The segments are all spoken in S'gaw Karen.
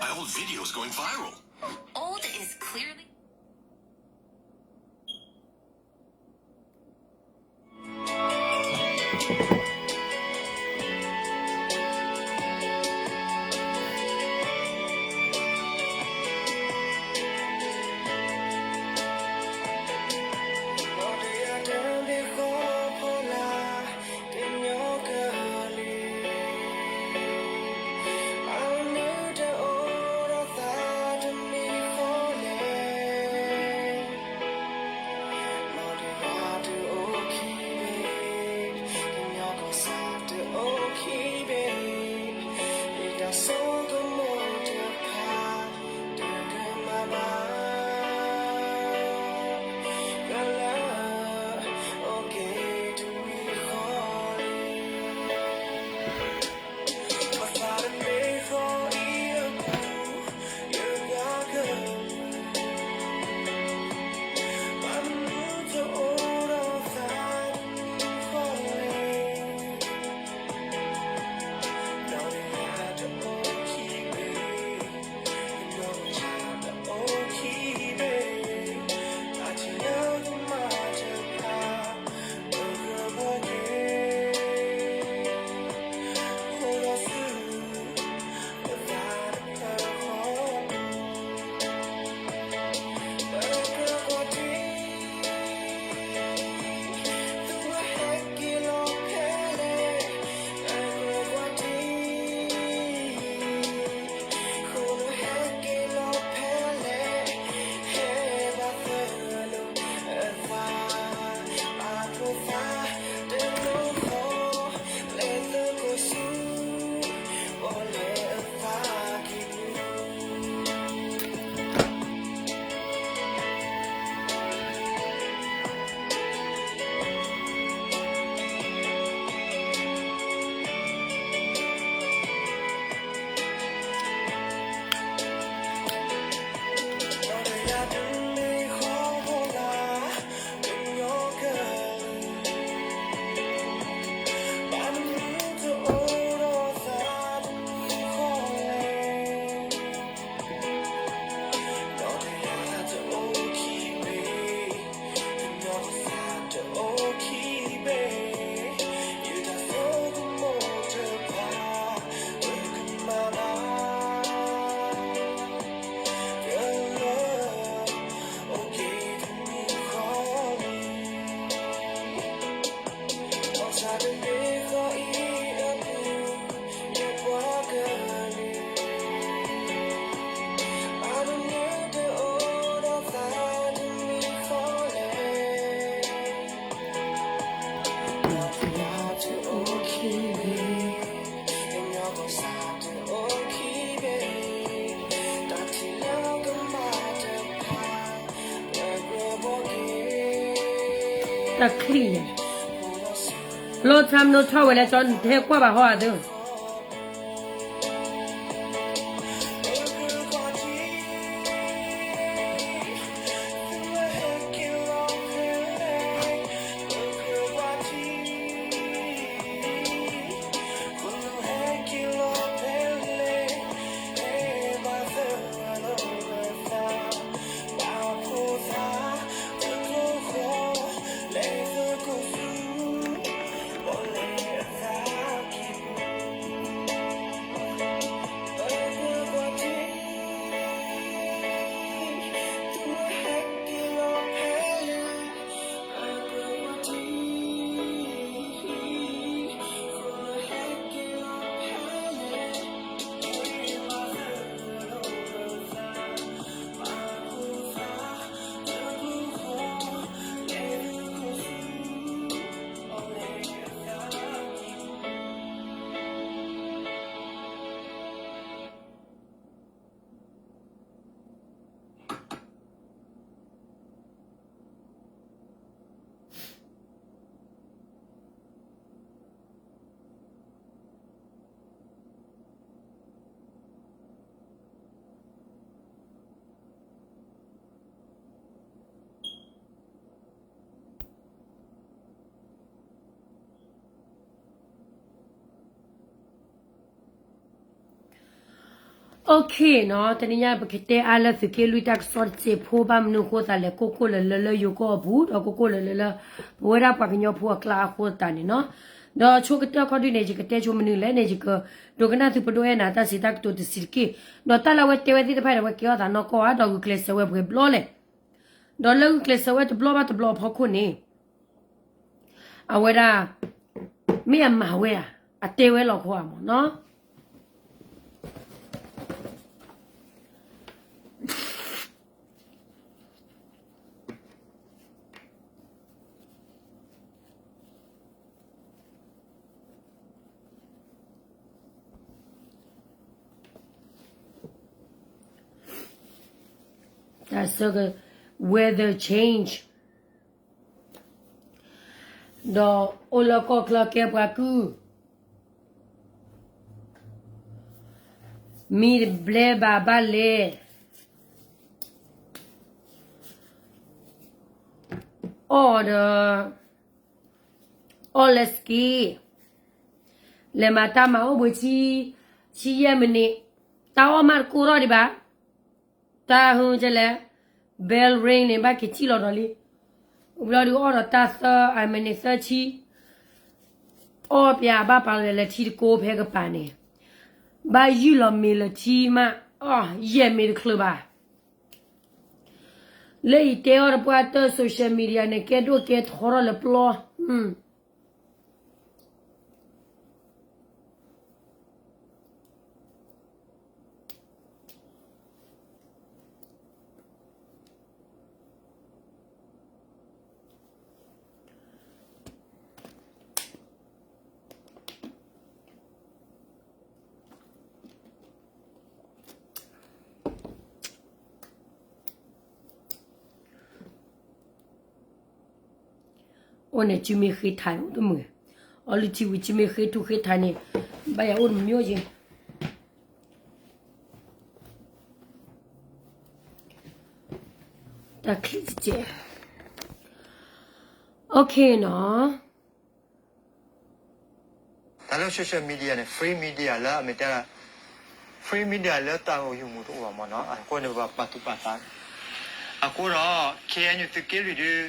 My old video's going viral. Old is clearlyတၢ်ချံၣ်န့ၣ် လီၤဆၣ်မနုၤထီၣ်ဝဲလဲၣ် ကၠီနဟဲကွၢ်ဘၣ်ဟီဧါသ့ၣ်. Okay နီၤ, တနံၤညါပကတဲအါလၢသုးက့လွံၢ်တၢ်ကစီၣ်တစဲးဖိ ဘၣ်မနုၤအဃိသတးလဲၣ်, ကိၢ်ကိၢ်လၢၤလၢၤလၢယိၤကီၢ်အပူၤ ဒီးကိၢ်ကိၢ်လၢၤလၢၤလၢ ပဝဲဒၣ်ပှၤကညီဖိအကျါအဃိသတးန့ၣ်နီၤ. ဒီးဆိကတၢၢ်ခီဒုန့ၣ် ယကတဲဆိမနုၤလဲၣ်န့ၣ် ယကဒိကနၣ်သုပဒိၣ်အဲၣ်နၤတၢ်စံးတၢ်ကတိၤတဆံးတက့ၢ်. ဒီးတၢ်လၢအဝဲတဲဝဲသ့ၣ်တဖၣ်န့ၣ် အဝဲကဲထီၣ်သးနီၢ်ကီၢ်ဧါ, ဒီးဂုာ်ကျဲးစၢးဝဲပှဲၤဘျီလဲၣ်. ဒီးလၢဂုာ်ကျဲးစၢးဝဲတဘျီဘၣ်တဘျီအဖီခိၣ်န့ၣ် အဝဲဒၣ် မ့ၢ်အမၤဝဲဧါ, အတဲဝဲလီၤခီဧါမ့ၢ်နီၤ. တၢ်ဆၢက weather change ဒီးအိၣ်လၢကီၢ်ချၢကဲပှၤကုၢ် မံဘျဲဘၣ်ဘၣ်လဲၣ်, အီၣ်ဒီး အီၣ်လၢစက့, လဲၤမၤတၢ်မၤအိၣ်ဘှံးဆံ, ဆံယဲၢ်မံးနံး, တၢ်အီၣ်မးတကိၢ်ထီၣ်ဒံးဘၣ်, တၢ်ဟူကလဲၣ်, bell ring န့ၣ် ဘၣ်က့ၤထံၣ်လီၤဒီးလံ, ဘျီဒုးအီၣ်ဒီးတၢ်သၢ အမံးနံးသၢဆံ, အီၣ်ပၠးဘၣ်ပာ်လီၤလၢထံတကိးဖဲကပၤန့ၣ်, ဘၣ်ယုၢ်လီၤမ့ၤလၢထံမး, အီၣ်ယဲၢ်မ့ၤတချုးဘၣ်. လၢအံၤတဲအီၤတပှၢ်တၢၢ် social media န့ၣ် ကဲဒိၣ်ကဲထီထီၣ်လၢပျီ, အိၣ်န့ၣ် ကၠူမ့ၢ်ဃ့ထါန့ၣ် အိၣ်တမုာ်, အီလုၢ်ထံဝံၤ ကၠူမ့ၢ်ဃ့ထူဃ့ထါန့ၣ် ဘၣ်ယၤအိၣ်တမုာ်က့ၤ တၢ်ချံတကဲး OK နီၤ. တၢ်လၢ social media န့ၣ် free media လၢအမ့ၢ်တဲ free media လၢတၢ်ဂီၤယုၢ်မူတအိၣ်ဘၣ်မ့ၢ်နီၤ, အဃိန့ၣ် ပဘၣ်ပာ်သူၣ်ပာ်သး, အဃိဒီး KNU သုးက့လွံၢ်ဒုး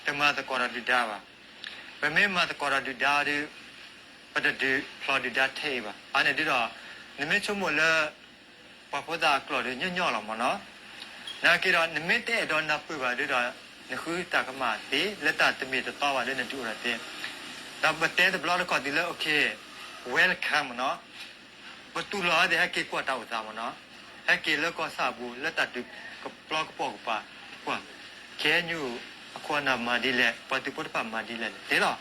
တမၤသကိးဒီးဒုၣ်ဒါဘၣ်, ပမ့ၢ်မၤသကိးဒီးဒုၣ်ဒါဒီး ပတဒုးဖျီဒုၣ်ဒါထဲအံၤဘၣ်. အန့ၣ်ဒုးဒီး နမ့ၢ်ဆိကမိၣ်လၢ ပှၤဖိသၣ်အကျိာ်ဒီးညီညီလီၤမ့ၢ်နီၤ, နာ်က့ဒီး နမ့ၢ်တဲအဲၣ်ဒိးနၢ်ပၢၢ်ဘၣ်ဒုးဒီး နဃုတၢ်ကမၣ်သ့ လၢတၢ်တမ့ၢ်တတီဘၣ်ဒီး နဒုးအိၣ်ဒီးသ့, ဒီးပတဲတဘျီတခီၣ်တုၤလၢ OK, welcome မ့ၢ်နီၤ, ပတူၢ်လိာ်အီၤသ့ၣ် ဟဲက့ၤကွၢ်တၢ်အိၣ်သးမ့ၢ်နီၤ, ဟဲက့ၤလၢကီၢ်ဆၣ်အပူၤ လၢတၢ်ဒုးကပျီကပီၤကပၤ, ကွၢ် KNU အခိၣ်အနၢ်မၤဒ်လဲၣ် ပှၤသုးဖိတဖၣ်မၤဒ်လဲၣ်န့ၣ် သ့လီၤ.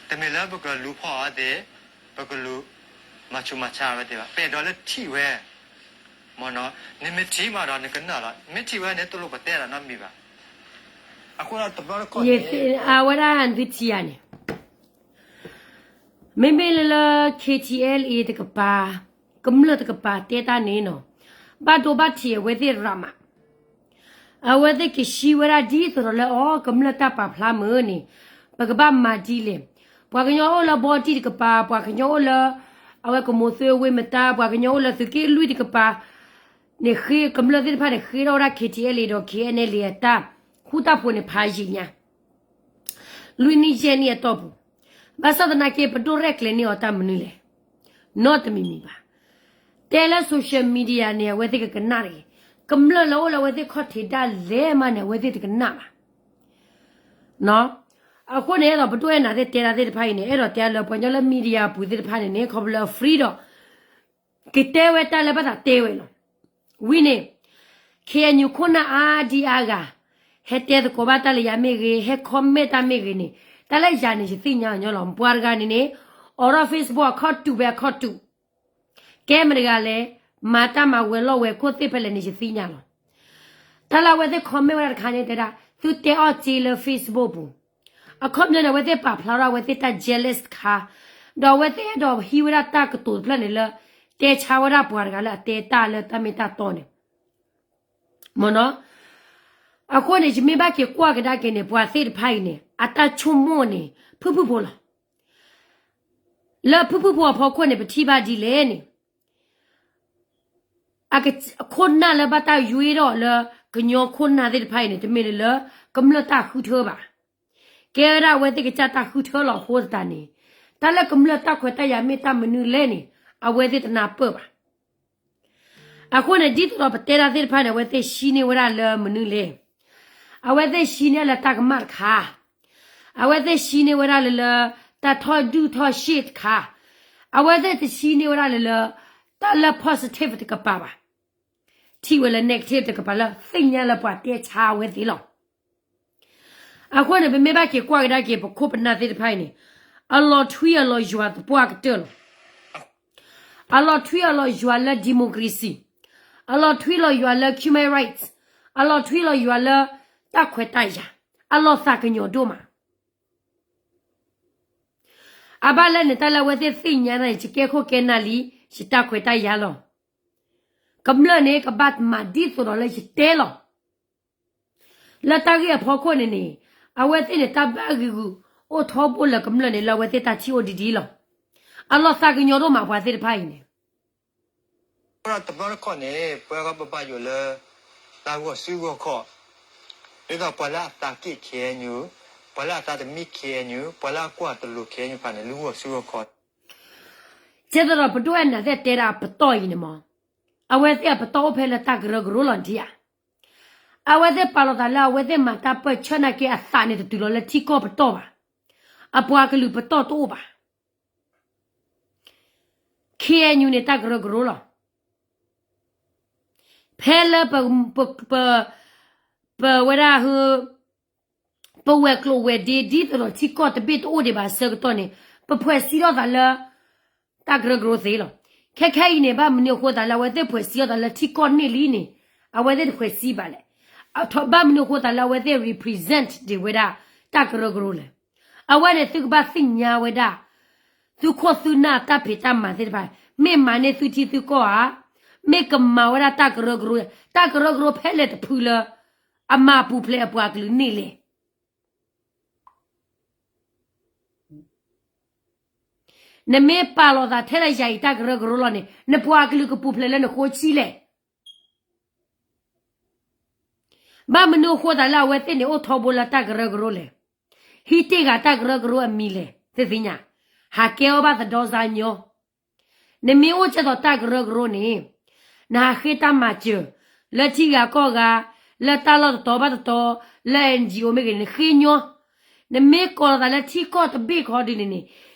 တမ့ၢ်လၢပကလူၤဖီၣ်အီၤသ့ၣ်, ပကလူၤမၤဆူးမၤဆါအဝဲသ့ၣ်ဘၣ်, ပအဲၣ်ဒိးလၢထံၣ်ဝဲ မ့ၢ်နီၤ, နမ့ၢ်ထံၣ်မးဒီးနကနၣ်လီၤ, မ့ၢ်ထံၣ်ဝဲန့ၣ် တလိၣ်ပတဲတၢ်နီတမံၤဘၣ်. အဃိဒီးတဘျီတခီၣ်န့ၣ် အဝဲဒၣ်နသုထံၣ်ဧါန့ၣ် မ့မ့ၢ်လၢလၢ KTLA တကပၤ, ကမျၢၢ်တကပၤတဲတၢ်န့ၣ်နီၤ, ဘၣ်ဒိဘၣ်ထံးအဝဲသ့ၣ်ရးမး, အဝဲသ့ၣ်ကဆှံဝဲဒၣ်ဒ်သိးဒီးလၢအီၤ ကမျၢၢ်တၢ်ပာ်ဖျါမုၢ်န့ၣ်, ပကဘၣ်မၤဒ်လဲၣ်. ပှၤကညီအိၣ်လၢဘီတံၢ်တကပၤ, ပှၤကညီအိၣ်လၢ အဝဲကမိၤသွ့ဝ့မတၤ, ပှၤကညီအိၣ်လၢသုးက့လွံၢ်တကပၤ န့ၣ်ဃ့ကမျၢၢ်သ့ၣ်တဖၣ်န့ၣ် ဃ့ထီၣ်ဝဲဒၣ် KTLA ဒီး KNLA အတၢ်ဃူတၢ်ဖိးန့ၣ် ဖးယံာ်ညါ လွံၢ်နံၣ်ယဲၢ်နံၣ်အတီၢ်ပူၤ, ဘၣ်ဆၣ်သနာ်က့ ပဒိၣ်ရဲၣ်ကျဲၤန့ၢ်အီၤတၢ်မနုၤလဲၣ်, နီတမံၤမံၤဘၣ်. တဲလၢ social media န့ၣ် အဝဲသ့ၣ်ကကနၣ်တဂ့ၤ, ကမျၢၢ်လၢအိၣ်လၢအဝဲသ့ၣ်ခီၣ်ထံးဒၣ်လဲာ်မးန့ၣ် အဝဲသ့ၣ်တကနၣ်ဘၣ်. အဃိန့ၣ်ဒီး ပဒိၣ်အဲၣ်နၤသ့ၣ်တဲတၢ်သ့ၣ်တဖၣ်အံၤန့ၣ် အဲၣ်ဒိးတဲလၢပှၤကညီလၢ media အပူၤသ့ၣ်တဖၣ်န့ၣ်န့ၣ် ခီဖျိလၢ free ဒီး ကတဲဝဲတၢ်လၢဘၣ်သးတဲဝဲလီၤ. ဝံၤန့ၣ် KNU ခိၣ်နၢ်အါဒံအါဂၤ ဟဲတဲသကိးဘၣ်တၢ်လၢယၤမ့ၢ်ဂ့ၤ, ဟဲ comment တၢ်မ့ၢ်ဂ့ၤန့ၣ် တၢ်လၢယၤန့ၣ် ယသ့ၣ်ညါညီလီၤ. ပှၤတဂၤန့ၣ်န့ၣ် အိးထီၣ် Facebook အခီၣ်တူာ်ဖဲအခီၣ်တူာ်, ကဲမတၤတဂၤလဲၣ်, မၤတၢ်မၤဝဲၤလီၢ်ဝဲၤခိၣ်သ့ၣ်ဖဲလဲၣ်န့ၣ် ယသ့ၣ်ညါလီၤ. တၢ်လၢအဝဲသ့ၣ် comment ဝဲဒၣ်တခါန့ၣ် တဲဒၣ် သုတဲအီၣ်စ့လၢ Facebook ပူၤ, အခီပညီန့ၣ် အဝဲသ့ၣ်ပာ်ဖျါထီၣ်အဝဲသ့ၣ်တၢ် jealous တခါ, ဒီးအဝဲသ့ၣ်အဲၣ်ဒိးဟံးဝဲဒၣ်တၢ်ကတိၤတဖျၢၣ်န့ၣ်လၢ တဲဆါဝဲဒၣ်ပှၤတဂၤလၢအတဲတၢ်လၢတၢ်မ့ၢ်တၢ်တီန့ၣ် မ့ၢ်နီၤ. အဃိန့ၣ် ယမ့ၢ်ဘၣ်က့ၤကွၢ်ကဒါက့ၤန့ၣ် ပှၤသ့ၣ်တဖၣ်အံၤန့ၣ် အတၢ်ဆိကမိၣ်န့ၣ် ဖုၣ်ဖုၣ်ဖိလီၤ. လၢဖုၣ်ဖုၣ်ဖိအဖီခိၣ်န့ၣ် ပထံၣ်ဘၣ်ဒ်လဲၣ်န့ၣ် အခိၣ်နၢ်လၢဘၣ်တၢ်ယွ့ထီၣ်လၢ ကညီခိၣ်နၢ်သ့ၣ်တဖၣ်အံၤန့ၣ် တမ့ၢ်လၢ ကမျၢၢ်တၢ်ဃုထၢဘၣ်. ကဲဝဲဒၣ်အဝဲသ့ၣ်ကစၢ်တၢ်ဃုထၢလီၤအဃိသတးန့ၣ်, တၢ်လၢကမျၢၢ်တၢ်ခွဲးတၢ်ယာ်မ့ၢ်တၢ်မနုၤလဲၣ်န့ၣ် အဝဲသ့ၣ်တနၢ်ပၢၢ်ဘၣ်. အဃိန့ၣ် ဒ်သိးဒီးပတဲတၢ်သ့ၣ်တဖၣ်န့ၣ် အဝဲသ့ၣ်ဟံးန့ၢ်ဝဲဒၣ်လၢမနုၤလဲၣ်. အဝဲသ့ၣ်ဟံးန့ၢ်လၢတၢ်ကမၣ်တခါ, အဝဲသ့ၣ်ဟံးန့ၢ်ဝဲဒၣ်လၢလၢ တၢ်ထီၣ်ဒုၣ်ထီၣ်ဆံၣ်တခါ, အဝဲသ့ၣ်တဟံးန့ၢ်ဝဲဒၣ်လၢလၢ တၢ်လၢ positive တကပၤဘၣ်. ထံၣ်ဝဲလၢ negative တကပၤလၢသ့ၣ်ညါလၢပှၤတဲဆါအဝဲသ့ၣ်လီၤ. အဃိန့ၣ် ပမ့ၢ်ဘၣ်က့ၤကွၢ်ကဒါက့ၤ ပခိၣ်ပနၢ်သ့ၣ်တဖၣ်အံၤန့ၣ်, အလီၤထွံအလီၤယွၤသပှၢ်ကတၢၢ်လီၤ. အလီၤထွံအလီၤယွၤလၢ democracy, အလီၤထွံလီၤယွၤလၢ human rights, အလီၤထွံလီၤယွၤလၢ တၢ်ခွဲးတၢ်ယာ်, အလီၤသးကညီၤဒိၣ်မး. အဘၣ်လၢန့ၣ် တၢ်လၢအဝဲသ့ၣ်သ့ၣ်ညါန့ၣ် ယကဲခိၣ်ကဲနၢ်လံ, ယတၢ်ခွဲးတၢ်ယာ်လီၤ. ကမျၢၢ်န့ၣ် ကဘၣ်မၤဒ်သိးဒီးလၢယတဲလီၤ. လၢတၢ်ဂ့ၢ်အဖီခိၣ်န့ၣ်န့ၣ်, အဝဲသ့ၣ်န့ၣ် တၢ်ဘၣ်ဂံာ်ဂူာ်အိၣ်ထီဘိလၢကမျၢၢ်န့ၣ် လၢအဝဲသ့ၣ်တၢ်ထံၣ်အိၣ်ဒ်ဒ်လီၤ. အလီၤသးကညီၤဒိၣ်မးပှၤသ့ၣ်တဖၣ်အံၤန့ၣ် တဘျီတခီၣ်န့ၣ် ပဝဲကဘၣ်ဘၣ်ယိၣ်လၢ တၢ်ဂီၢ်စုဂီၢ်ခီၣ်, ဒ်သိးပှၤလၢအသးက့ၣ် ခ့ၣ်အဲၣ်ယူၣ်, ပှၤလၢအသးတမံ ခ့ၣ်အဲၣ်ယူၣ်, ပှၤလၢအကွၢ်တလိၤ ခ့ၣ်အဲၣ်ယူၣ် ဖးန့ၣ် လၢဂီၢ်စုဂီၢ်ခီၣ်. ကဲသိးဒီးပဒိၣ်အဲၣ်နၤသ့ၣ်တဲဒၣ်အပတီၢ်အံၤန့ၣ်မး, အဝဲသ့ၣ်အပတီၢ်အိၣ်ဖဲလၢတၢ်ကရၢကရိလီၤဒံးဧါ. အဝဲသ့ၣ်ပာ်လီၤသးလၢအဝဲသ့ၣ်မၤတၢ်ပၢၢ်ဆၢနာ်က့အသးန့ၣ်တတုၤလီၤလၢထံကီၢ်ပတီၢ်ဘၣ်. အပှၤကလုာ်ပတီၢ်တအိၣ်ဘၣ်. ခ့ၣ်အဲၣ်ယူၣ်န့ၣ် တၢ်ကရၢကရိလီၤ. ဖဲလၢပ ပ ပ ပဝဲဒၣ် ပဝဲၤကျိၤဝဲၤဒ့ ဒ်သိးဒီးထံကီၢ်တဘ့ၣ်တအိၣ်ဒံးဘၣ်အဆၢကတီၢ်န့ၣ် ပဖှဲးစံထီၣ်သးလၢ တၢ်ကရၢကရိသ့လီၤ. ခဲခဲအံၤန့ၣ် ဘၣ်မနုၤအဃိသးလၢအဝဲသ့ၣ်ဖှဲးစံထီၣ်သးလၢထံကီၢ်န့ၣ်လံန့ၣ် အဝဲသ့ၣ်တဖှဲးစံဘၣ်လဲၣ်. ဘၣ်မနုၤအဃိသးလၢအဝဲသ့ၣ် represent ဒံးဝဲဒၣ် တၢ်ကရၢကရိလဲၣ်. အဝဲန့ၣ်သုကဘၣ်သ့ၣ်ညါဝဲဒၣ် သုခိၣ်သုနၢ်တၢ်ဖံးတၢ်မၤသ့ၣ်တဖၣ်, မ့ၢ်မၤန့ၢ်သုထံသုကီၢ်ဧါ, မ့ၢ်ကမၤဝဲဒၣ်တၢ်ကရၢကရိ, တၢ်ကရၢကရိဖဲလဲၣ်တဖုလၢ အမၤပူၤဖျဲးအပှၤကလုာ်န့ၣ်လဲၣ်. နမ့ၢ်ပာ်လီၤသးထဲလၢယၤအံၤတၢ်ကရၢကရိလီၤန့ၣ် နပှၤကလုာ်ကပူၤဖျဲးလၢနဃိဆံလဲၣ်. ဘၣ်မနုၤအဃိသးလၢအဝဲသ့ၣ်န့ၣ်အိၣ်ထီဘိလၢတၢ်ကရၢကရိလဲၣ်. ဟံးတ့ၢ်ဂၤတၢ်ကရၢကရိအမံၤလဲၣ် သုသ့ၣ်ညါ, ဟးကဲအီၣ်ဘၣ်သဒီစါညီ. နမ့ၢ်အိၣ်ကဲသိးတၢ်ကရၢကရိန့ၣ် နဟးဃ့တၢ်မၤစၢၤ လၢထံဂၤကီၢ်ဂၤ, လၢတၢ်လီၢ်တတီၤဘၣ်တတီၤ, လၢ NGO မ့ၢ်ဂ့ၤန့ၣ် နဃ့ညီ. နမ့ၢ်ကိးလီၤသးလၢထံကီၢ်တဘ့ၣ်ခီဒ်န့ၣ်န့ၣ်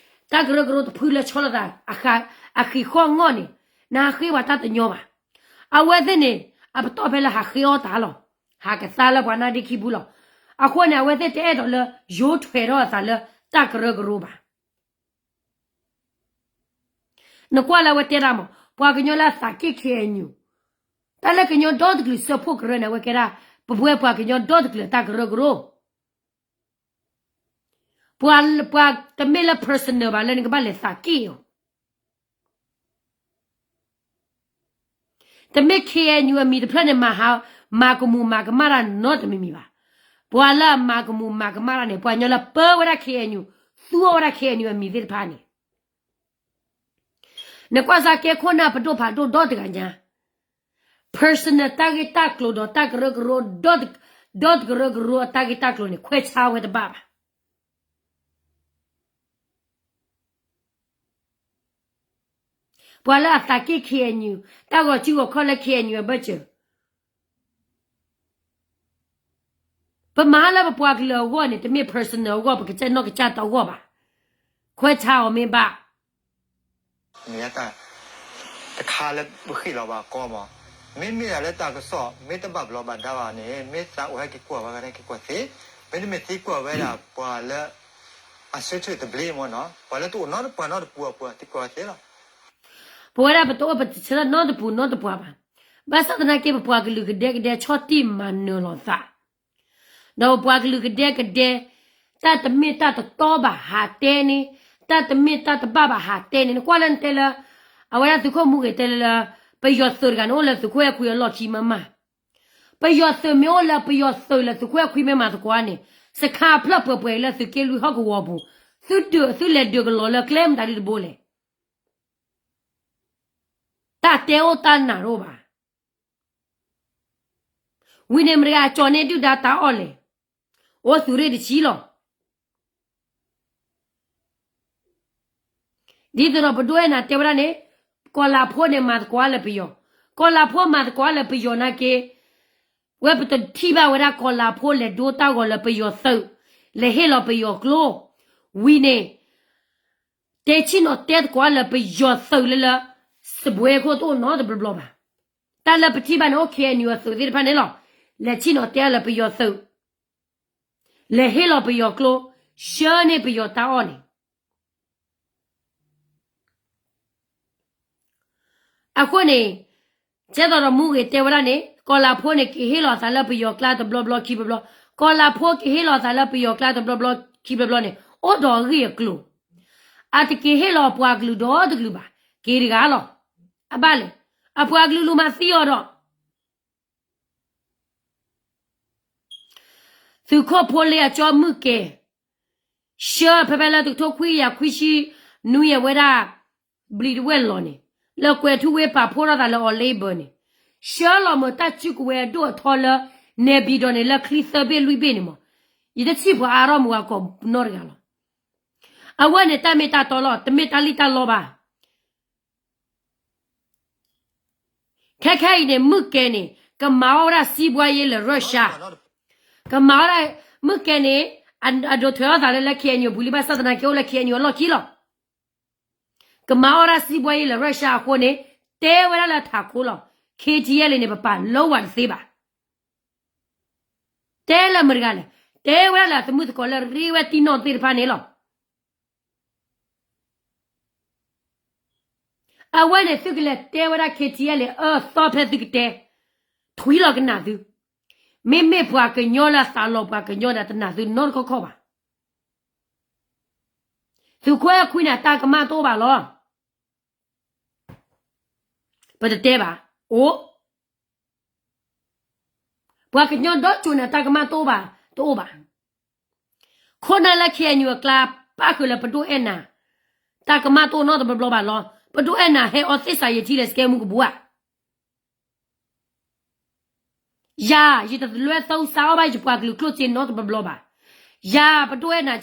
တၢ်ကရၢကရိတဖုလၢဆီလီၤသး အဃံးဃီၣ်ငီၣ်န့ၣ် နဟးဃ့ပှၤတၢ်တညီဘၣ်. အဝဲသ့ၣ်န့ၣ် အပတီၢ်ဖဲလၢဟးဃ့အီၣ်တၢ်လီၤ. ဟးကသါလၢပှၤနၢ်ဒ့ခံပူၤလီၤ. အဃိန့ၣ် အဝဲသ့ၣ်တအဲၣ်ဒိးလၢယိးထွဲထီၣ်အသးလၢတၢ်ကရၢကရိဘၣ်. နကွၢ်လၢအဝဲတဲဒၣ်မး ပှၤကညီလၢအသးက့ၣ် ခ့ၣ်အဲၣ်ယူၣ်, တၢ်လၢကညီဒီတကလုာ်စၢဖှိၣ်ကရၢန့ၣ် အဝဲကဲဒၣ် ပဝဲပှၤကညီဒီတကလုာ်အတၢ်ကရၢကရိ. ပှၤ ပှၤတမ့ၢ်လၢ personal ဘၣ်လၢနကဘၣ်လဲၤသးက့ၣ်အီၤ. တမ့ၢ် ခ့ၣ်အဲၣ်ယူၣ် အမံၤတဖျၢၣ်န့ၣ် မၤဟး မၤကမူၤမၤကမၣ်တၢ်နီတမံၤမံၤဘၣ်. ပှၤလၢအမၤကမူၤမၤကမၣ်တၢ်န့ၣ် ပှၤကညီလၢပၢဝဲဒၣ် ခ့ၣ်အဲၣ်ယူၣ်, သူအီၣ်ဝဲဒၣ် ခ့ၣ်အဲၣ်ယူၣ် အမံၤသ့ၣ်တဖၣ်န့ၣ် နကွၢ်စၢ်ကဲခိၣ်နၢ်ပဒိၣ်ဖးဒိၣ်ဒီတဂၤညါ, personal တၢ်ဂ့ၢ်တၢ်ကျိၤဒီးတၢ်ကရၢကရိ, ဒီတကရၢကရိအတၢ်ဂ့ၢ်တၢ်ကျိၤန့ၣ် ခွဲးဆါဝဲတဘၣ်ဘၣ်. ပှၤလၢအသးက့ၣ် ခ့ၣ်အဲၣ်ယူၣ်, တၢ်ဂီၤစုဂီၤခီၣ်လၢ ခ့ၣ်အဲၣ်ယူၣ် အဘၢၣ်စၢၤ ပမၤလၢပပှၤကလုာ်အဂီၢ်န့ၣ် တမ့ၢ် personal အဂီၢ် ပကစၢ်နီၢ်ကစၢ်တၢ်အဂီၢ်ဘၣ်. ခွဲးဆါအီၤမ့ၢ်ဘၣ်. မ့ၢ်တၢ်တခါလၢပဃ့ၢ်လီၤဘၣ်ကီမး, မ့မ့ၢ်ဒၣ်လၢတၢ်ကစီၣ် မ့ၢ်တဘၣ်ဘျီးဘၣ်ဒါဘၣ်န့ၣ် မ့ၢ်သးအိၣ်ဟဲက့ၤကွၢ်ဝဲဂၤန့ၣ် က့ၤကွၢ်သ့, မ့တမ့ၢ်သ့ကွၢ်ဝဲဒၣ်ပှၤလၢ အဆၢထၢၣ်တဘျ့မးနီၤ, ပှၤလၢတအိၣ်နီတပှၤနီတပူၤအပူၤ သ့ကွၢ်ဝဲသ့လီၤ. ပဝဲဒၣ်ပတအိၣ်ပတဆၢထၢၣ်နီတပူၤနီတပှၤဘၣ်. ဘၣ်ဆၣ်သနာ်က့ ပပှၤကလုာ်ကဒဲကဒဲဆီၣ်တံၢ်မၤနၢၤလိာ်သး ဒီးပပှၤကလုာ်ကဒဲကဒဲ, တၢ်တမ့ၢ်တၢ်တတီဘၣ်ဟးတဲန့ၣ်, တၢ်တမ့ၢ်တၢ်တဘၣ်ဘၣ်ဟးတဲန့ၣ်, နကွၢ်လၢနတဲလၢ အဝဲဒၣ်သုးခိၣ်မူဂ့ၤတဲလၢ ပယီၤသုးတဂၤန့ၣ် အိၣ်လၢသုးခိၣ်အဲၣ်ခွံအလီၢ်ခံမးမး. ပယီၤသုးမ့ၢ်အိၣ်လၢ ပယီၤသုးလၢသုးခိၣ်အဲၣ်ခွံမ့ၢ်မၤသကိးန့ၣ်, စခါဖျၢၣ်ပှဲၤပှဲၤလၢသုးက့လွံၢ်ဟီၣ်ကဝီၤပူၤ, သုဒုး သုလဲၤဒုးကလီၤလၢကျဲမတၤဒ်တဘိလဲၣ်. တၢ်တဲအိၣ်တၢ်နၢ်တအိၣ်ဘၣ်. ဝံၤန့ၣ်မတၤတဂၤကၠီၤန့ၢ်ဒုၣ်ဒါတၢ်အီၣ်လဲၣ်. အိၣ်သုးရ့ၣ်တဆံလီၤ. ဒ်သိးဒီးပဒိၣ်အဲၣ်နၤတဲဝဲဒၣ်န့ၣ်, ကီၢ်လၤဖိန့ၣ်မၤသကိးလၢပယီၤ, ကီၢ်လၤဖိမၤသကိးလၢပယီၤနာ်က့, ဝဲပတထံၣ်ဘၣ်ဝဲဒၣ်ကီၢ်လၤဖိလဲၤဒိတၢ်ဂီၤလၢပယီၤသုး, လဲၤဟ့ၣ်လီၤပယီၤကျိ, ဝံၤန့ၣ် တဲဆ့ၣ်နီၤတဲသကိးလၢပယီၤသုးလၢလၢ, စပွဲခိၣ်တအိၣ်နီတဘျီဘျီဘၣ်. တၢ်လၢပထံၣ်ဘၣ်န့ၣ်အိၣ် ခ့ၣ်အဲၣ်ယူၣ် အသုးသ့ၣ်တဖၣ်န့ၣ်လီၤ. လဲၤဆ့ၣ်နီၤတဲလၢပယီၤသုး, လဲၤဟ့ၣ်လီၤပယီၤကျိ, ဆှၢန့ၢ်ပယီၤတၢ်အီၣ်န့ၣ် အဃိန့ၣ်, ကဲသိးဒီးမူဂ့ၤတဲဝဲဒၣ်န့ၣ် ကီၢ်လၤဖိန့ၣ် က့ၤဟ့ၣ်လီၤသးလၢပယီၤကျါတဘျီဘျီခံဘျီဘျီ, ကီၢ်လၤဖိက့ၤဟ့ၣ်လီၤသးလၢပယီၤကျါတဘျီဘျီခံဘျီဘျီန့ၣ် အိၣ်ဒီးအဂ့ၢ်အကျိၤ, အတက့ၤဟ့ၣ်လီၤပှၤကလုာ်ဒီတကလုာ်ဘၣ်, က့ၤတဂၤလီၤ. အဘၣ်လဲၣ်, အပှၤကလုာ်လူၤမၤသံအီၤဒီး သုးခိၣ်ဖိလ့အကၠီမုၢ်ကဲ, ဆှၢဖဲဖဲလၢတကထိခွံကယၤခွံဆံနွံအဝဲဒၣ်, ဘျံးတဝဲၢ်လီၤန့ၣ်, လၢကွဲၤထူဝ့ပာ်ဖှိၣ်ထီၣ်သးလၢအီၤလ့ဘၢၣ်န့ၣ်, ဆှၢလီၤမုာ်တၢ်စုကဝဲၤအဒိၣ်အထီလၢ နဲၣ်ပံၤဒီးန့ၣ် လၢချံသၢဘ့ၣ်လွံၢ်ဘ့ၣ်န့ၣ်မး, ယတထံၣ်ပှၤအါထီၣ်မုာ်ဂၤကီးနီတဂၤလီၤ. အဝဲန့ၣ်တၢ်မ့ၢ်တၢ်တီလီၤ, တမ့ၢ်တၢ်လံၣ်တၢ်လီဘၣ်. ခဲခဲအံၤန့ၣ် မုၢ်ကဲန့ၣ် ကမၤအီၣ်ဝဲဒၣ်စံးဘှါယ့လၢ Russia, ကမၤအီၣ်ဒၣ်, မုၢ်ကဲန့ၣ် အဒိးထွဲထီၣ်သးလၢ လၢ ခ့ၣ်အဲၣ်ယူၣ် အပူၤလံ ဘၣ်ဆၣ်သနာ်က့အိၣ်လၢ ခ့ၣ်အဲၣ်ယူၣ် အလီၢ်ခံလီၤ. ကမၤအီၣ်ဒၣ်စံးဘှါယ့လၢ Russia အဃိန့ၣ်, တဲဝဲဒၣ်လၢထးခိၣ်လီၤ, ခ့ၣ်ထံအဲၣ်လ့ၣ်န့ၣ် ပပာ်လီဝဲတသ့ဘၣ်. တဲလၢမတၤတဂၤလဲၣ်, တဲဝဲဒၣ်လၢအသမုၣ်သကိးလၢရ့ဝဲတံၢ်နီၣ်သ့ၣ်တဖၣ်န့ၣ်လီၤ. အဝဲန့ၣ်သုကလဲၤတဲဝဲဒၣ် ခ့ၣ်ထံအဲၣ်လ့ၣ် အၢသီဖဲသုကတဲ, ထွံလီၤကနၣ်သု, မ့မ့ၢ်ပှၤကညီလၢအသးလီၤပှၤကညီန့ၣ် တနာ်သုနီတခီခီဘၣ်. သုးခိၣ်အဲၣ်ခွံန့ၣ် အတၢ်ကမၣ်တအိၣ်ဘၣ်လီၤ. ပတတဲဘၣ်, အိၣ် ပှၤကညီဒီကၠိၤန့ၣ် တၢ်ကမၣ်တအိၣ်ဘၣ်, တအိၣ်ဘၣ်. ခိၣ်နၢ်လၢ ခ့ၣ်အဲၣ်ယူၣ် အကျါ ပၣ်ဃုာ်လၢပဒိၣ်အဲၣ်နၤ, တၢ်ကမၣ်တအိၣ်နီတဘျီဘျီဘၣ်လီၤ. ပဒိၣ်အဲၣ်နၤဟဲအီသ့ၣ်စးယံာ်ထံလၢ စကဲမူကဘူဧါ. ယၤ ယတလဲသီစါအီၣ်ဘၣ်ယပှၤကလုာ်ကျိၣ်စ့နီတဘျီဘျီဘၣ်. ယၤ ပဒိၣ်အဲၣ်နၤ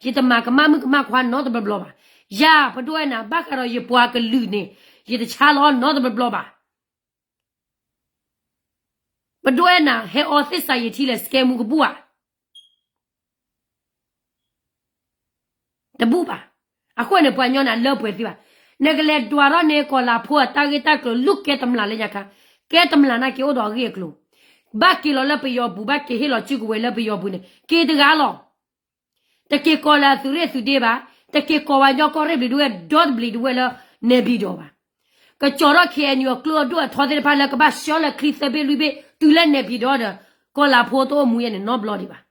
ယတမၤကမၣ်မုၣ်ကမၣ်ခွါနီတဘျီဘျီဘၣ်. ယၤ ပဒိၣ်အဲၣ်နၤ ဘၣ်ဃးဒီးယပှၤကလုာ်န့ၣ် ယတဆါလီၤအီၣ်နီတဘျီဘျီဘၣ်. ပဒိၣ်အဲၣ်နၤ ဟဲအီသ့ၣ်စးယံာ်ထံလၢ စကဲမူကဘူဧါ. တဘူၣ်ဘၣ်. အဃိန့ၣ် ပှၤကညီန့ၣ် အလၢပှဲၤသ့ဘၣ်. နကလဲၤဒွးထီၣ်န့ၢ်ကီၢ်လၤဖိအတၢ်ဂ့ၢ်တၢ်ကျိၤ လူၤကဲတမျၢ်လၢညါခါ, ကဲတမျၢ်နာ်က့အိၣ်ဒီးအဂ့ၢ်အကျိၤ, ဘၣ်က့ၤလီၤလၢပယီၤပူၤ, ဘၣ်က့ၤဟ့ၣ်လီၤစုကဝဲၤလၢပယီၤပူၤန့ၣ် က့ၤတဂၤလီၤ. တက့ၤကိးလၢအသုးရ့ၣ်သုးဒ့ဘၣ်, တက့ၤကိးပှၤကညီကီၢ်ရ့ၣ်ဘျံးဒဝဲၢ် ဒီတဘျံးဒဝဲၢ်လၢ နဲၣ်ပံၤဒီးဘၣ်. ကကၠီၤထီၣ် ခ့ၣ်အဲၣ်ယူၣ် အကျိအဒိၣ်အထီသ့ၣ်တဖၣ်လၢကဘၣ်ဆှၢလၢချံသၢဘ့ၣ်လွံၢ်ဘ့ၣ် တုၤလၢနဲၣ်ပံၤဒီးဒီး ကီၢ်လၤဖိတအိၣ်မူယဲန့ၣ် နီတဘျီဒံးဘၣ်.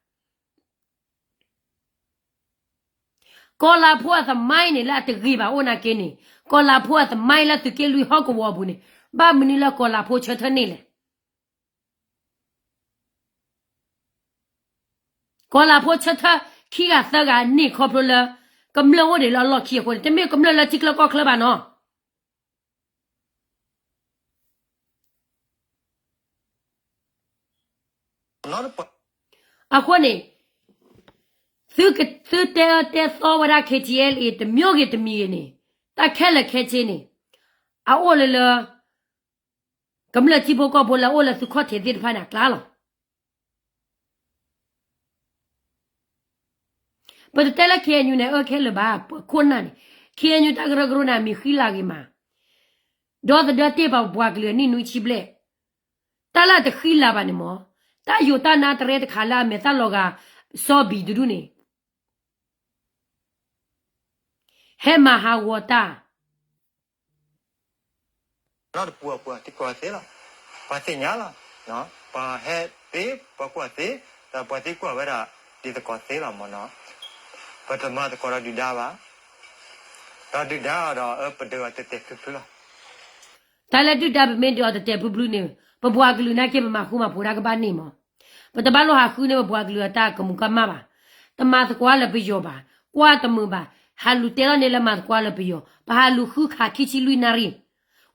ကီၢ်လၤဖိအသမိုင်းန့ၣ် လၢအတဂ့ၤဘၣ်အိၣ်နာ်က့န့ၣ်, ကီၢ်လၤဖိအသမိုင်းလၢသုးက့လွံၢ်ဟီၣ်ကဝီၤအပူၤန့ၣ်, ဘၣ်မနုၤလၢကီၢ်လၤဖိဆၢထၢၣ်န့ၢ်လဲၣ်. ကီၢ်လၤဖိဆၢထၢၣ်ခံဂၤသၢဂၤန့ၣ် ခီဖျိလၢ ကမျၢၢ်အိၣ်ဒံးလၢအလီၢ်ခံအဃိန့ၣ်, တမ့ၢ်ကမျၢၢ်လၢထံချၢကီၢ်ချၢဘၣ်နီၤ. အဃိန့ၣ်, သုကသုတဲအၢတဲသီဝဲဒၣ် ခ့ၣ်ထံအဲၣ်လ့ၣ် တမံၤဂ့ၤတမံၤဂ့ၤန့ၣ်, တၢ်ခဲလၢာ်ခဲဆ့န့ၣ်, အအိၣ်လၢလၢ ကမျၢၢ်ထံဖိကီၢ်ဖိလၢအအိၣ်လၢသုခီၣ်ထံးသ့ၣ်တဖၣ်န့ၣ်အကျါလီၤ. ပတတဲလၢ ခ့ၣ်အဲၣ်ယူၣ် န့ၣ် အၢခဲလၢာ်ဘၣ်, ပခိၣ်နၢ်န့ၣ်, ခ့ၣ်အဲၣ်ယူၣ် တၢ်ကရၢကရိန့ၣ် အမံၤဃံလၤဂ့ၤမး, ဒီသဒၢတ့ၢ်ပှၤပပှၤကလုာ်အနံၣ်နွံဆံဘျဲၣ်, တၢ်လၢအတဃံလၤဘၣ်န့ၣ်မး, တၢ်ယိးတၢ်နါတရဲတခါလၢအမဲာ်သၣ်လီၤဂာ် စီၤဘံၣ်တဒူၣ်န့ၣ် ဟဲမၤဟးဂီၤတၢ် နီတပူၤအပူၤ သံကွၢ်သ့လီၤ. ပှၤသ့ၣ်ညါလီၤ. ပှၤဟဲသ့, ပှၤကွၢ်သ့, ဒီးပှၤသံကွၢ်ဝဲဒၣ် ဒ်သကိးသ့လီၤမ့ၢ်နီၤ. ပတမၤသကိးဒီးဒုၣ်ဒါဘၣ်. ဒီးဒုၣ်ဒါဒီး ပဒုးအီၤတဲာ်တဲာ်ဖျုးဖျုးလီၤ. တၢ်လၢဒုၣ်ဒါပမ့ၢ်ဒုးအီၤတဲာ်တဲာ်ဖျုးဖျုးန့ၣ် ပပှၤကလုာ်နာ်က့ ပမၤဃူမၤဖိးတၢ်ကဘၣ်န့ၣ်မး. ပတဘၣ်လိၣ်ဟးဃုန့ၢ်ပပှၤကလုာ်အတၢ်ကမူၤကမၣ်ဘၣ်. တမၤသကိးလၢပယီၤဘၣ်, ကွၢ်တမုာ်ဘၣ်, ဟးလူၤတဲထီၣ်န့ၢ်လၢမၤသကိးလၢပယီၤ, ပဟးလူၤဃုခးခံဆံလွံၢ်နၣ်ရံၣ်,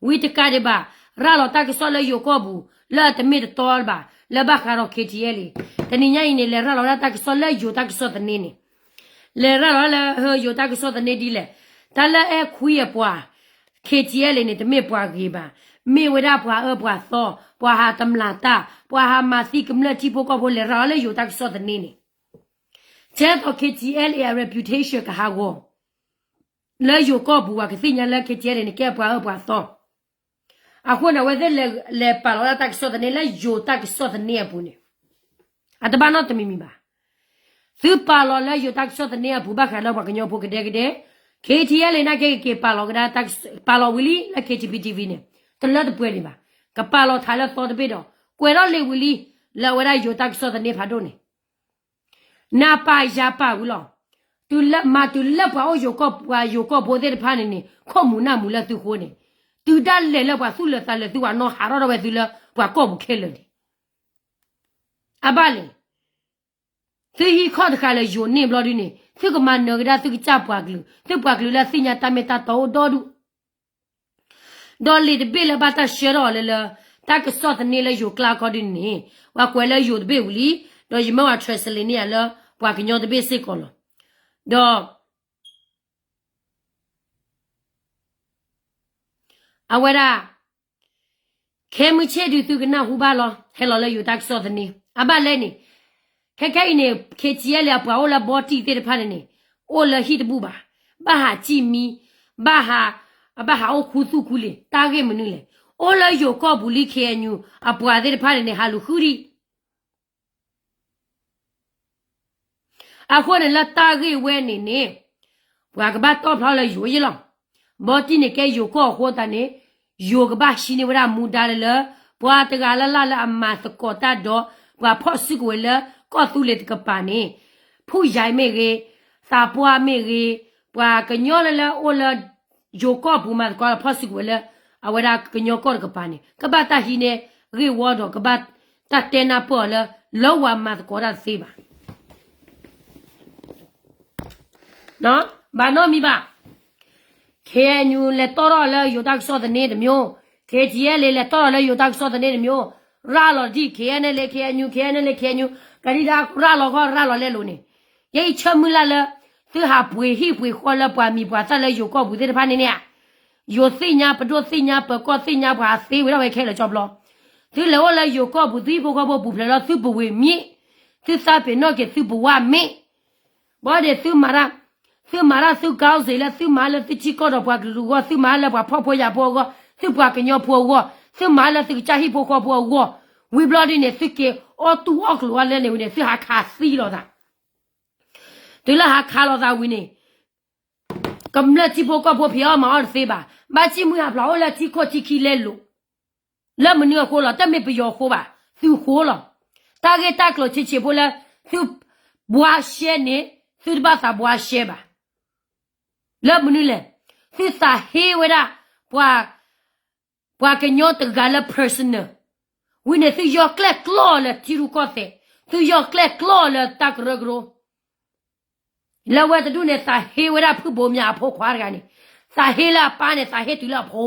ဝံတကးဒံးဘၣ်, ရၤလီၤတၢ်ကစီၣ်လၢယိၤကီၢ်ပူၤ လၢအတမ့ၢ်တတီဘၣ်, လၢဘၣ်ဃးဒီး K T L A တနံၤညါအံၤန့ၣ် လဲၤရၤလီၤဝဲဒၣ်တၢ်ကစီၣ်လၢယိၤတၢ်ကစီၣ်သန့န့ၣ်, လဲၤရၤလီၤလၢယိၤတၢ်ကစီၣ်သန့ဒ်လဲၣ်, တၢ်လၢအဲၣ်ခွံအပှၤ K T L A န့ၣ် တမ့ၢ်ပှၤဂ့ၤဘၣ်, မ့ၢ်ဝဲဒၣ်ပှၤအၢပှၤသီ, ပှၤဟးတမျၢ်တၢ်, ပှၤဟးမၤသံကမျၢၢ်ထံဖိကီၢ်ဖိ လဲၤရၤလီၤလၢယိၤတၢ်ကစီၣ်သန့န့ၣ်, ကဲသိး K T L A အ reputation ကဟးဂီၤ လၢယိၤကီၢ်ပူၤ ပှၤကသ့ၣ်ညါလၢ K T L A န့ၣ် ကဲပှၤအၢပှၤသီ. အဃိန့ၣ် အဝဲသ့ၣ်လဲၤပာ်လီၤဝဲဒၣ်တၢ်ကစီၣ်သန့လၢယိၤတၢ်ကစီၣ်သန့အပူၤန့ၣ်, အတဘၣ်နီတမံၤမံၤဘၣ်. သုပာ်လီၤလၢယိၤတၢ်ကစီၣ်သန့အပူၤ ဘၣ်ဃးလၢပှၤကညီဖိကဒဲကဒဲ, K T L A န့ၣ်က့ၤက့ၤပာ်လီၤကဒါ, ပာ်လီၤဝံၤလံလၢ K T V T V န့ၣ်, တလၢတပှဲၤလံဘၣ်. ကပာ်လီၤထးလၢသီတဘ့ၣ်ဒီး ကွဲးထီၣ်လံဝံၤလံ လၢအဝဲဒၣ်ယိၤတၢ်ကစီၣ်သန့ဖးဒိၣ်န့ၣ် နၢ်ပၢၢ်ယၢ်ပၢၢ်ဝံၤလီၤ. တုၤလၢမၤတုၤလၢပှၤအိၣ်ယိၤကီၢ်ပူၤ ယိၤကီၢ်ဖိသ့ၣ်တဖၣ်န့ၣ်န့ၣ် ခိၣ်မူၤနၢ်မူၤလၢသုဃိန့ၣ်, တုၤဒၣ်လဲာ်လၢပှၤသူၣ်လၢာ်သးလၢာ် သုပှၤနီၣ်ဟးထီၣ်ထီၣ်ဝဲသုလၢပှၤကီၢ်ပူၤခဲလၢာ်န့ၣ်, အဘၣ်လဲၣ်. သုဟံးခီၣ်တဃာ်လၢယိၤန့ၣ်ဘျီဒုန့ၣ် သုကမၤနၢၤကဒါသုကစၢ်ပှၤကလုာ်, သုပှၤကလုာ်လၢသ့ၣ်ညါတၢ်မ့ၢ်တၢ်တီအိၣ်ဒီဒူၣ် ဒီးလံာ်တဘ့ၣ်လၢဘၣ်တၢ်ဆှၢထီၣ်အီၤလၢလၢ တၢ်ကစီၣ်သန့လၢယိၤကျါခီဒုန့ၣ်, ပှၤကွဲးလၢယိၤတဘ့ၣ်ဝံၤလံ, ဒီးယမၢဝဲ translate န့ၢ်ယၤလၢပှၤကညီတဘ့ၣ်စ့ၢ်ကီးလီၤ. ဒီး အဝဲဒၣ် ခဲမုၢ်ဆ့ၣ်ဒုးသုကနၢ်ဟူဘၣ်လီၤ ဟဲလီၤလၢယိၤတၢ်ကစီၣ်သန့, အဘၣ်လဲၣ်န့ၣ်, ခဲခဲအံၤန့ၣ် K T L A အပှၤအိၣ်လၢဘီတံၢ်သ့ၣ်တဖၣ်န့ၣ်န့ၣ်, အိၣ်လၢဟံၣ်တဘူၣ်ဘၣ်, ဘၣ်ဟးစံၣ်မံ, ဘၣ်ဟး, ဘၣ်ဟးအိၣ်ခူသူၣ်ခူလံာ် တၢ်ဂ့ၢ်မနုၤလဲၣ်. အိၣ်လၢယိၤကီၢ်ပူၤလံ K N U အပှၤသ့ၣ်တဖၣ်န့ၣ်န့ၣ် ဟးလူၤဃုဒံး အဃိန့ၣ် လၢတၢ်ဂ့ၢ်ဝဲန့ၣ်န့ၣ်, ပှၤကဘၣ်တီၣ်ဖျါလၢယိၤယ့ၢ်လီၤ. ဘီတံၢ်န့ၣ်ကဲယိၤကီၢ်အဃိသတးန့ၣ်, ယိၤကဘၣ်ဟံးန့ၢ်ဝဲဒၣ်မူဒါလၢလၢ, ပှၤတဂၤလၢ်လၢ်လၢအမၤသကိးတၢ်ဒီး ပှၤဖီၣ်စုကဝဲၤလၢကီၢ်သူလ့ၤတကပၤန့ၣ်, ဖူၣ်ယၤမ့ၢ်ဂ့ၤ, သးပှၢ်မ့ၢ်ဂ့ၤ, ပှၤကညီလၢလၢအိၣ်လၢ ယိၤကီၢ်ပူၤမၤသကိးလၢဖီၣ်စုကဝဲၤလၢ အဝဲဒၣ်ကညီကီၢ်တကပၤန့ၣ် ကဘၣ်တၢ်ဟံးန့ၢ်ဂ့ၢ်ဝီဒီး ကဘၣ်တၢ်တဲနၢ်ပၢၢ်အီၤလၢ လၢဝၤမၤသကိးတၢ်တသ့ဘၣ်. ဘၣ်နီတမံၤဘၣ်. K N U လဲၤတီၣ်ထီၣ်လၢယိၤတၢ်ကစီၣ်သန့တမျိုး, K T L A လဲၤတီၣ်ထီၣ်လၢယိၤတၢ်ကစီၣ်သန့တမျိုး, ရၤလီၤဒ် K N L A K N U, K N L A K N U, ကဒံဒါရၤလီၤခီရၤလီၤလဲလိာ်န့ၣ်, ယဲအံၤဆၢမုၢ်လၢ်လၢ သုဟးပှ့ၤဟံၣ်ပှ့ၤဃီလၢပှၤမံၤပှၤသၣ်လၢယိၤကီၢ်ပူၤသ့ၣ်တဖၣ်န့ၣ်န့ၣ်ဧါ, ယိၤသ့ၣ်ညါ ပဒိၣ်သ့ၣ်ညါ ပၢၤကီၢ်သ့ၣ်ညါ ပှၤသ့ဝဲဒၣ်ဝဲခဲလၢာ်ကၠီဘျီ, သုလဲၤအိၣ်လၢယိၤကီၢ်ပူၤ သုဟံၣ်ဖိဃီဖိပူၤဖျဲးလီၤ သုပဝ့ၤမ့ၢ်, သုသးပ့ၤနီၣ်က့ၤသုပဝါမ့ၢ်, ဘၣ်ဒီးသုမၤတၢ်, သုမၤတၢ်သုကီၢ်စ့ၢ်လၢ သုမၤလၢသုထံကီၢ်ဒီးပှၤကလုာ်အဂီၢ်, သုမၤလၢပှၤဖှီၣ်ဖိယာ်ဖိအဂီၢ်, သုပှၤကညီဖိအဂီၢ်, သုမၤလၢသုကစၢ်ဟံၣ်ဖိဃီဖိအဂီၢ်, ဝံၤဘျီဒ်န့ၣ် သုက့ၤအီၣ်တူၢ်အီၣ်ကျိၤအီၤလဲန့ၣ်ဝံၤန့ၣ် သုဟးခးသံလိာ်သး, တုၤလၢဟးခးလိာ်သးဝံၤန့ၣ် ကမျၢၢ်ထံဖိကီၢ်ဖိဖံးအီၣ်မၤအီၣ်တသ့ဘၣ်. ဘၣ်ဆ့ၣ်မုၢ်ဟးဖျိးအိၣ်လၢထံခိၣ်ထံခံလဲလိာ်, လၢမနုၤအဃိလီၤ, တမ့ၢ်ပယီၤအဃိဘၣ်, သုဃိလီၤ. တၢ်ဂ့ၢ်တၢ်ကျိၤဆံးဆံးဖိလၢ သုဘှါရှဲန့ၣ် သုတဘၣ်သးဘှါရှဲဘၣ်. လၢမနုၤလဲၣ်, သုသးဟ့ဝဲဒၣ် ပှၤ ပှၤကညီတဂၤလၢ personal, ဝံၤန့ၣ် သုယီၤကျဲၣ်ကျီလၢထံရူၢ်ကီၢ်သဲး, သုယီၤကျဲၣ်ကျီလၢတၢ်ကရၢကရိ လၢဝဲတဒူၣ်န့ၣ် သးဟ့ဝဲဒၣ်ဖုဘိးမၠးအဖိခွါတဂၤန့ၣ်, သးဟ့လၢအပၢ်န့ၣ် သးဟ့တုၤလၢအဖိ,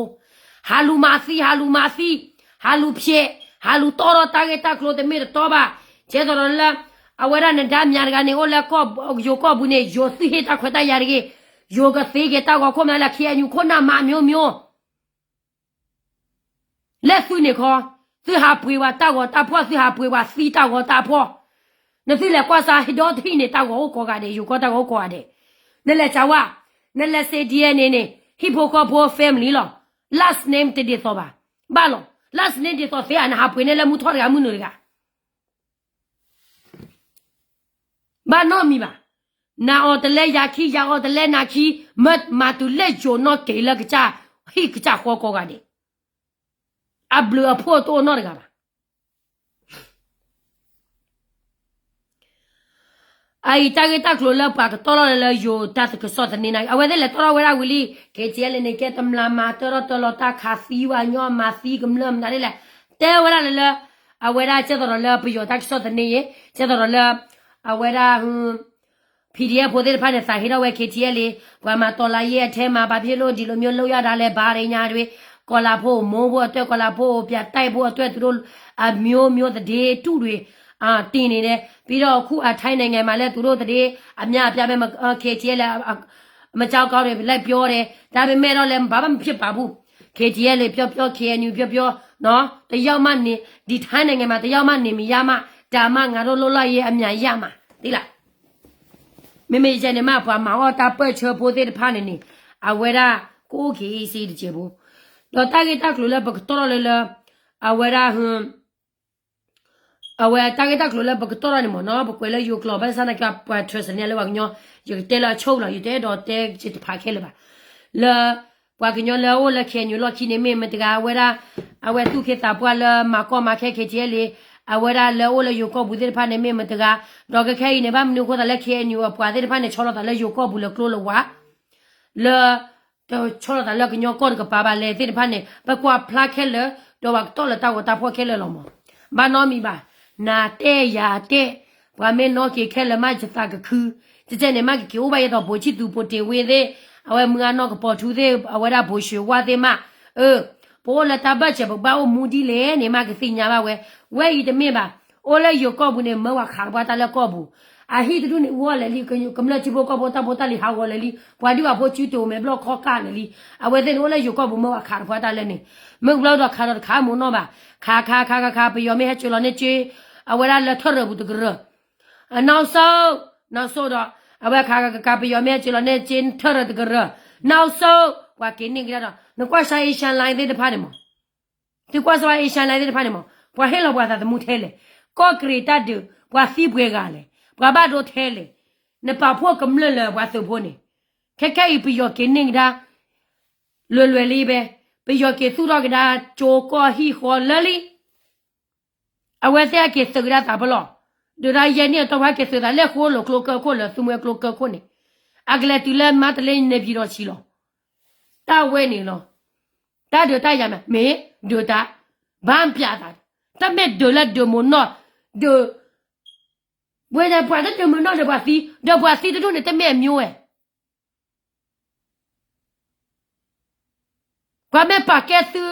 ဟးလူၤမၤသံ, ဟးလူၤမၤသံ, ဟးလူၤဖျဲး, ဟးလူၤတီၢ်ထီၣ်တၢ်ဂ့ၢ်တၢ်ကျိၤတမ့ၢ်တတီဘၣ်. ကဲသိးဒီးလၢ အဝဲဒၣ်နဒါမၠးတဂၤန့ၣ် အိၣ်လၢယိၤကီၢ်ပူၤန့ၣ် ယိၤသုဟ့ၣ်တၢ်ခွဲးတၢ်ယာ်တဂ့ၤ, ယိၤကသ့က့ၤတၢ်ဂီၤခိၣ်မးလၢ ခ့ၣ်အဲၣ်ယူၣ် ခိၣ်နၢ်မး မျိုးမျိုး လၢသုန့ၣ်ခီ, သုဟးပှ့ၤဝဲတၢ်ဂီၤတၢ်ဖှီၣ်, သုဟးပှ့ၤဝဲသံတၢ်ဂီၤတၢ်ဖှီၣ်, နသုလဲၤကွၢ်စၢ်ဒီတဟံၣ်န့ၣ် တၢ်ဂီၤအိၣ်ကိးဂၤဒဲး, ယိၤကီၢ်တၢ်ဂီၤအိၣ်ကိးဂၤဒဲး, နလဲၤစံးဝဲ, နလဲၤစ့ဒံးန့ၣ်န့ၣ် ဟံၣ်ဖိဃီဖိ family လီၤ, last name တဒ်သိးဘၣ်, ဘၣ်လီၤ, last name ဒ်သိးသ့ဧါ, နဟးပှ့ၤန့ၢ်လၢမုၢ်ထီၣ်တဂၤမုၢ်နုာ်တဂၤ ဘၣ်နီတမံၤဘၣ်. နၤအီၤတလဲယၤခံ, ယၤအီၤတလဲနၤခံ, မ့ၢ်မၤတုၤလၢယိၤနီၣ်က့ၤလၢကစၢ်ဟံၣ်ကစၢ်ဃီကိးဂၤဒဲး, အဘျုးအဖှိၣ်တအိၣ်နီတဂၤဘၣ်. အအံၤတၢ်ဂ့ၢ်တၢ်ကျိၤလၢပှၤကတီၢ်ထီၣ်လၢလၢယိၤတၢ်ကစီၣ်သန့န့ၣ် အဝဲသ့ၣ်လဲၤတီၢ်ထီၣ်ဝဲဒၣ်ဝံၤလံ, က့ၤထံၣ်လၢန့ၣ် ကဲတမျၢ်မၤတၢ်ထီၣ်တၢ်လီၤ တၢ်ခးသံဝဲညီ မၤသံကမျၢၢ်မတၤဒ်လဲၣ်, တဲဝဲဒၣ်လၢလၢ အဝဲဒၣ်ကဲသိးဒီးလၢပယီၤတၢ်ကစီၣ်သန့အံၤ, ကဲသိးဒီးလၢ အဝဲဒၣ် PDF ဖိသ့ၣ်တဖၣ်န့ၣ် သးဟ့ထီၣ်ဝဲ ခ့ၣ်ထံၣ်အဲၣ်လ့ၣ်, ပှၤမၤတီၤလါယဲၢ်အထဲမၤ ဘာဖြစ်လို့ ဒီလိုမျိုး လုပ်ရတာလဲ ဘာတွေညာတွေ, ကီၤလၤဖိအိၣ်မိၢ်ဖိအတၢၢ် ကီၤလၤဖိအိၣ်ပြးတၢ်ဖိအတၢၢ် သူတို့ အမျိုးမျိုးသတင်းတုတွေ တင်နေတယ် ပြီးတော့အခုအထိုင်းနိုင်ငံမှာလည်းသူတို့သတင်းအများအပြားပဲ မ KTLA မကြောက်ကောင်းတွေလိုက်ပြောတယ် ဒါပေမဲ့တော့လည်းဘာမှမဖြစ်ပါဘူး KTLA ပြောပြော KNU ပြောပြောနော်တယောက်မှနေဒီထိုင်းနိုင်ငံမှာတယောက်မှနေမရမှဒါမှငါတို့လွတ်လပ်ရေးအမြန်ရမှာသိလား မ့မ့ၢ်ယဲန့ၣ်မ့ၢ်ပှၤမၤအီၣ်တၢ်ပၢၢ်ဆၢဖိသ့ၣ်တဖၣ်န့ၣ်န့ၣ် အဝဲဒၣ်ကအိၣ်က့ၤအံၤစ့တစဲးဖိ ဒီးတၢ်ဂ့ၢ်တၢ်ကျိၤလၢပကတီၢ်ထီၣ်လၢလၢ အဝဲဒၣ် အဝဲတၢ်ဂ့ၢ်တၢ်ကျိၤလၢပကတီၢ်ထီၣ်န့ၣ်မ့ၢ်နီၤ ပကွဲးလၢယိၤကျိာ် ဘၣ်ဆၣ်သနာ်က့ပှၤ translate န့ၢ်လၢပှၤကညီ ယကတဲလၢအဆိၣ်လီၤ ယတဲဒီးတဲက့ၤတဖးခဲလၢာ်ဘၣ် လၢ ပှၤကညီလၢအအိၣ်လၢ KNU လီၢ်ခံန့ၣ်မ့ၢ်မတၤတဂၤ အဝဲဒၣ် အဝဲသူၣ်က့သးပှၢ်လၢမၤကီၢ်မၤခဲ KTLA အဝဲဒၣ်လၢအအိၣ်လၢယိၤကီၢ်ပူၤသ့ၣ်တဖၣ်န့ၣ်မ့ၢ်မတၤတဂၤ ဒီးခဲခဲအံၤန့ၣ် ဘၣ်မနုၤအဃိသတးလၢ KNU အပှၤသ့ၣ်တဖၣ်န့ၣ် ဆီလီၤသးလၢယိၤကီၢ်ပူၤလၢကျိလၢဝါ လၢ တဆီလီၤသးလၢကညီကီၢ်တကပၤဘၣ်လဲၣ်သ့ၣ်တဖၣ်န့ၣ် ပကွၢ်ဖျါခဲလၢာ် ဒီးပှၤကတီၢ်လၢတၢ်ဂီၤတၢ်ဖှီၣ်ခဲလၢာ်လီၤမး ဘၣ်နီတမံၤဘၣ် နၤတဲယၤတဲ ပှၤမ့ၢ်နီၣ်က့ၤခဲလၢာ်မးယသးကခု ကဲကဲန့ၣ် မ့ၢ်ကက့ၤအိၣ်ဘၣ်ယဲသိး ဗိုလ်ချုပ်သူ ဗိုလ်တင်ဝင်းသ့ၣ် အဝဲမုၢ်ဂၢ်နီၢ်ကပီၤထူသ့ၣ် အဝဲဒၣ် ဗိုလ်ရွှေဝါသ့ၣ်မး အၢ ပအိၣ်လၢတၢ်ဘၢၣ်စၢၤ ပကဘၣ်အိၣ်မူဒ်လဲၣ်န့ၣ် မ့ၢ်ကသ့ၣ်ညါဘၣ်ဝဲ ဝဲအံၤတမ့ၢ်ဘၣ် အိၣ်လၢယိၤကီၢ်ပူၤန့ၣ် မၢဝဲခးတပှၢ်တၢ်လၢကီၢ်ပူၤ အဟံၣ်တဒူၣ်န့ၣ် အူအီၣ်လဲၤလံ ကမျၢၢ်ထံဖိကီၢ်ဖိတၢ်ဖိတၢ်လံၤဟးဂီၤလဲၤလံ ပှၤဒုးအဖိစုတအိၣ်မဲာ်ဘျီၣ်ခီကၢ်လဲၤလံ အဝဲသ့ၣ်န့ၣ်အိၣ်လၢယိၤကီၢ်ပူၤ မၢဝဲခးတပှၢ်တၢ်လၢန့ၣ် မ့ၢ်ကဘျီဒီးခးဒီးတခးမိၢ်နီၢ်ဘၣ် ခးခးခးခးခး ပယီၤမ့ၢ်ဟဲစၢၤလီၤန့ၢ်က့ အဝဲဒၣ်လၢထၢၣ်ရၢၢ်ပူၤတကရၢၢ် အနီၢ်စိ နီၢ်စိဒီး အဝဲခးခးခးခး ပယီၤမ့ၢ်ဟဲစၢၤလီၤန့ၢ်က့ထၢၣ်ရၢၢ်တကရၢၢ် နီၢ်စိ ပှၤက့ၤန့ၢ်ကဒါဒီး နကွၢ်စါ Asian Line သ့ၣ်တဖၣ်န့ၣ်မး သုကွၢ်စါ Asian Line သ့ၣ်တဖၣ်န့ၣ်မး ပှၤဟ့ၣ်လီၤပှၤသးသမူထဲလဲၣ် ကီၢ်ကရံးတၢ်ဒုး ပှၤသံပှဲၤဂၤလဲၣ် ပှၤဘၣ်ဒိထဲလဲၣ် နပာ်ဖှိၣ်ကမျၢၢ်လၢပှၤသုးဖိန့ၣ် ခဲခဲအံၤပယီၤက့ၤန့ၢ်ကဒါ လွယ်လွယ်လံဘဲ ပယီၤက့ၤသူၣ်ထီၣ်ကဒါ ကၠိကီၢ်ဟံၣ်ဃီလၢလံ အဝဲသ့ၣ်အက့ၤသုးကဒါသးပလီၢ် ဒုးတၢ်ယဲၢ်နံၣ်အတီၢ်ပှၤက့ၤသုးသးလဲၤဃိလိာ်ကျိကၢခိၣ်လၢ သုးမွဲကျိကၢခိၣ်န့ၣ် အကလဲၤတုၤလၢမါတလ့န့ၣ်ပံၤဒီးဆံးလီၤ တၢ်ဝဲန့ၣ်လီၤ တၢ်ဒုးတၢ်ယၤမး မ့ၢ်ဒုးတၢ် ဘၣ်ပျးသး တမ့ၢ်ဒုးလၢဒုးမိၢ်နီၢ် ဒုး ဝဲဒၣ်ပှၤတဒုးမိၢ်နီၢ်ဒီးပှၤသံ ဒီးပှၤသံတဒူၣ်န့ၣ် တမ့ၢ်အမျိုးဝဲ ပှၤမ့ၢ်ပာ်ကဲသု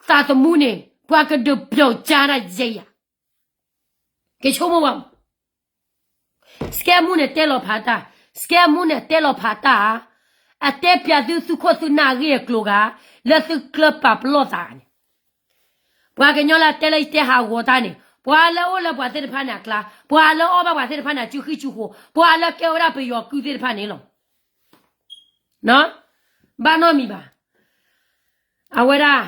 သးသမူန့ၣ် ပှၤကဒုးပျီကၠါတၢ်ယဲၢ်ယၤ က့ၤဆိကမိၣ်ဘၣ် စကဲမူန့ၣ်တဲလီၤဖးတၢ် စကဲမူန့ၣ်တဲလီၤဖးတၢ်ဧါ အတဲပျးသု သုခိၣ်သုနၢ်အဂ့ၢ်အကျိၤဂၤ လၢသုကျၢၤပာ်ပလီၢ်သးန့ၣ် ပှၤကညီလၢအတဲလၢယတဲဟးဂီၤတၢ်န့ၣ် ပှၤလၢအအိၣ်လၢပှၤသ့ၣ်တဖၣ်န့ၣ်အကျါ ပှၤလၢအီၣ်ဘၣ်ပှၤသ့ၣ်တဖၣ်န့ၣ်အစုဃံစုဃိ ပှၤလၢကဲဝဲဒၣ်ပယီၤကုၢ်သ့ၣ်တဖၣ်န့ၣ်လီၤ ဘၣ်နီတမံၤဘၣ် အဝဲဒၣ်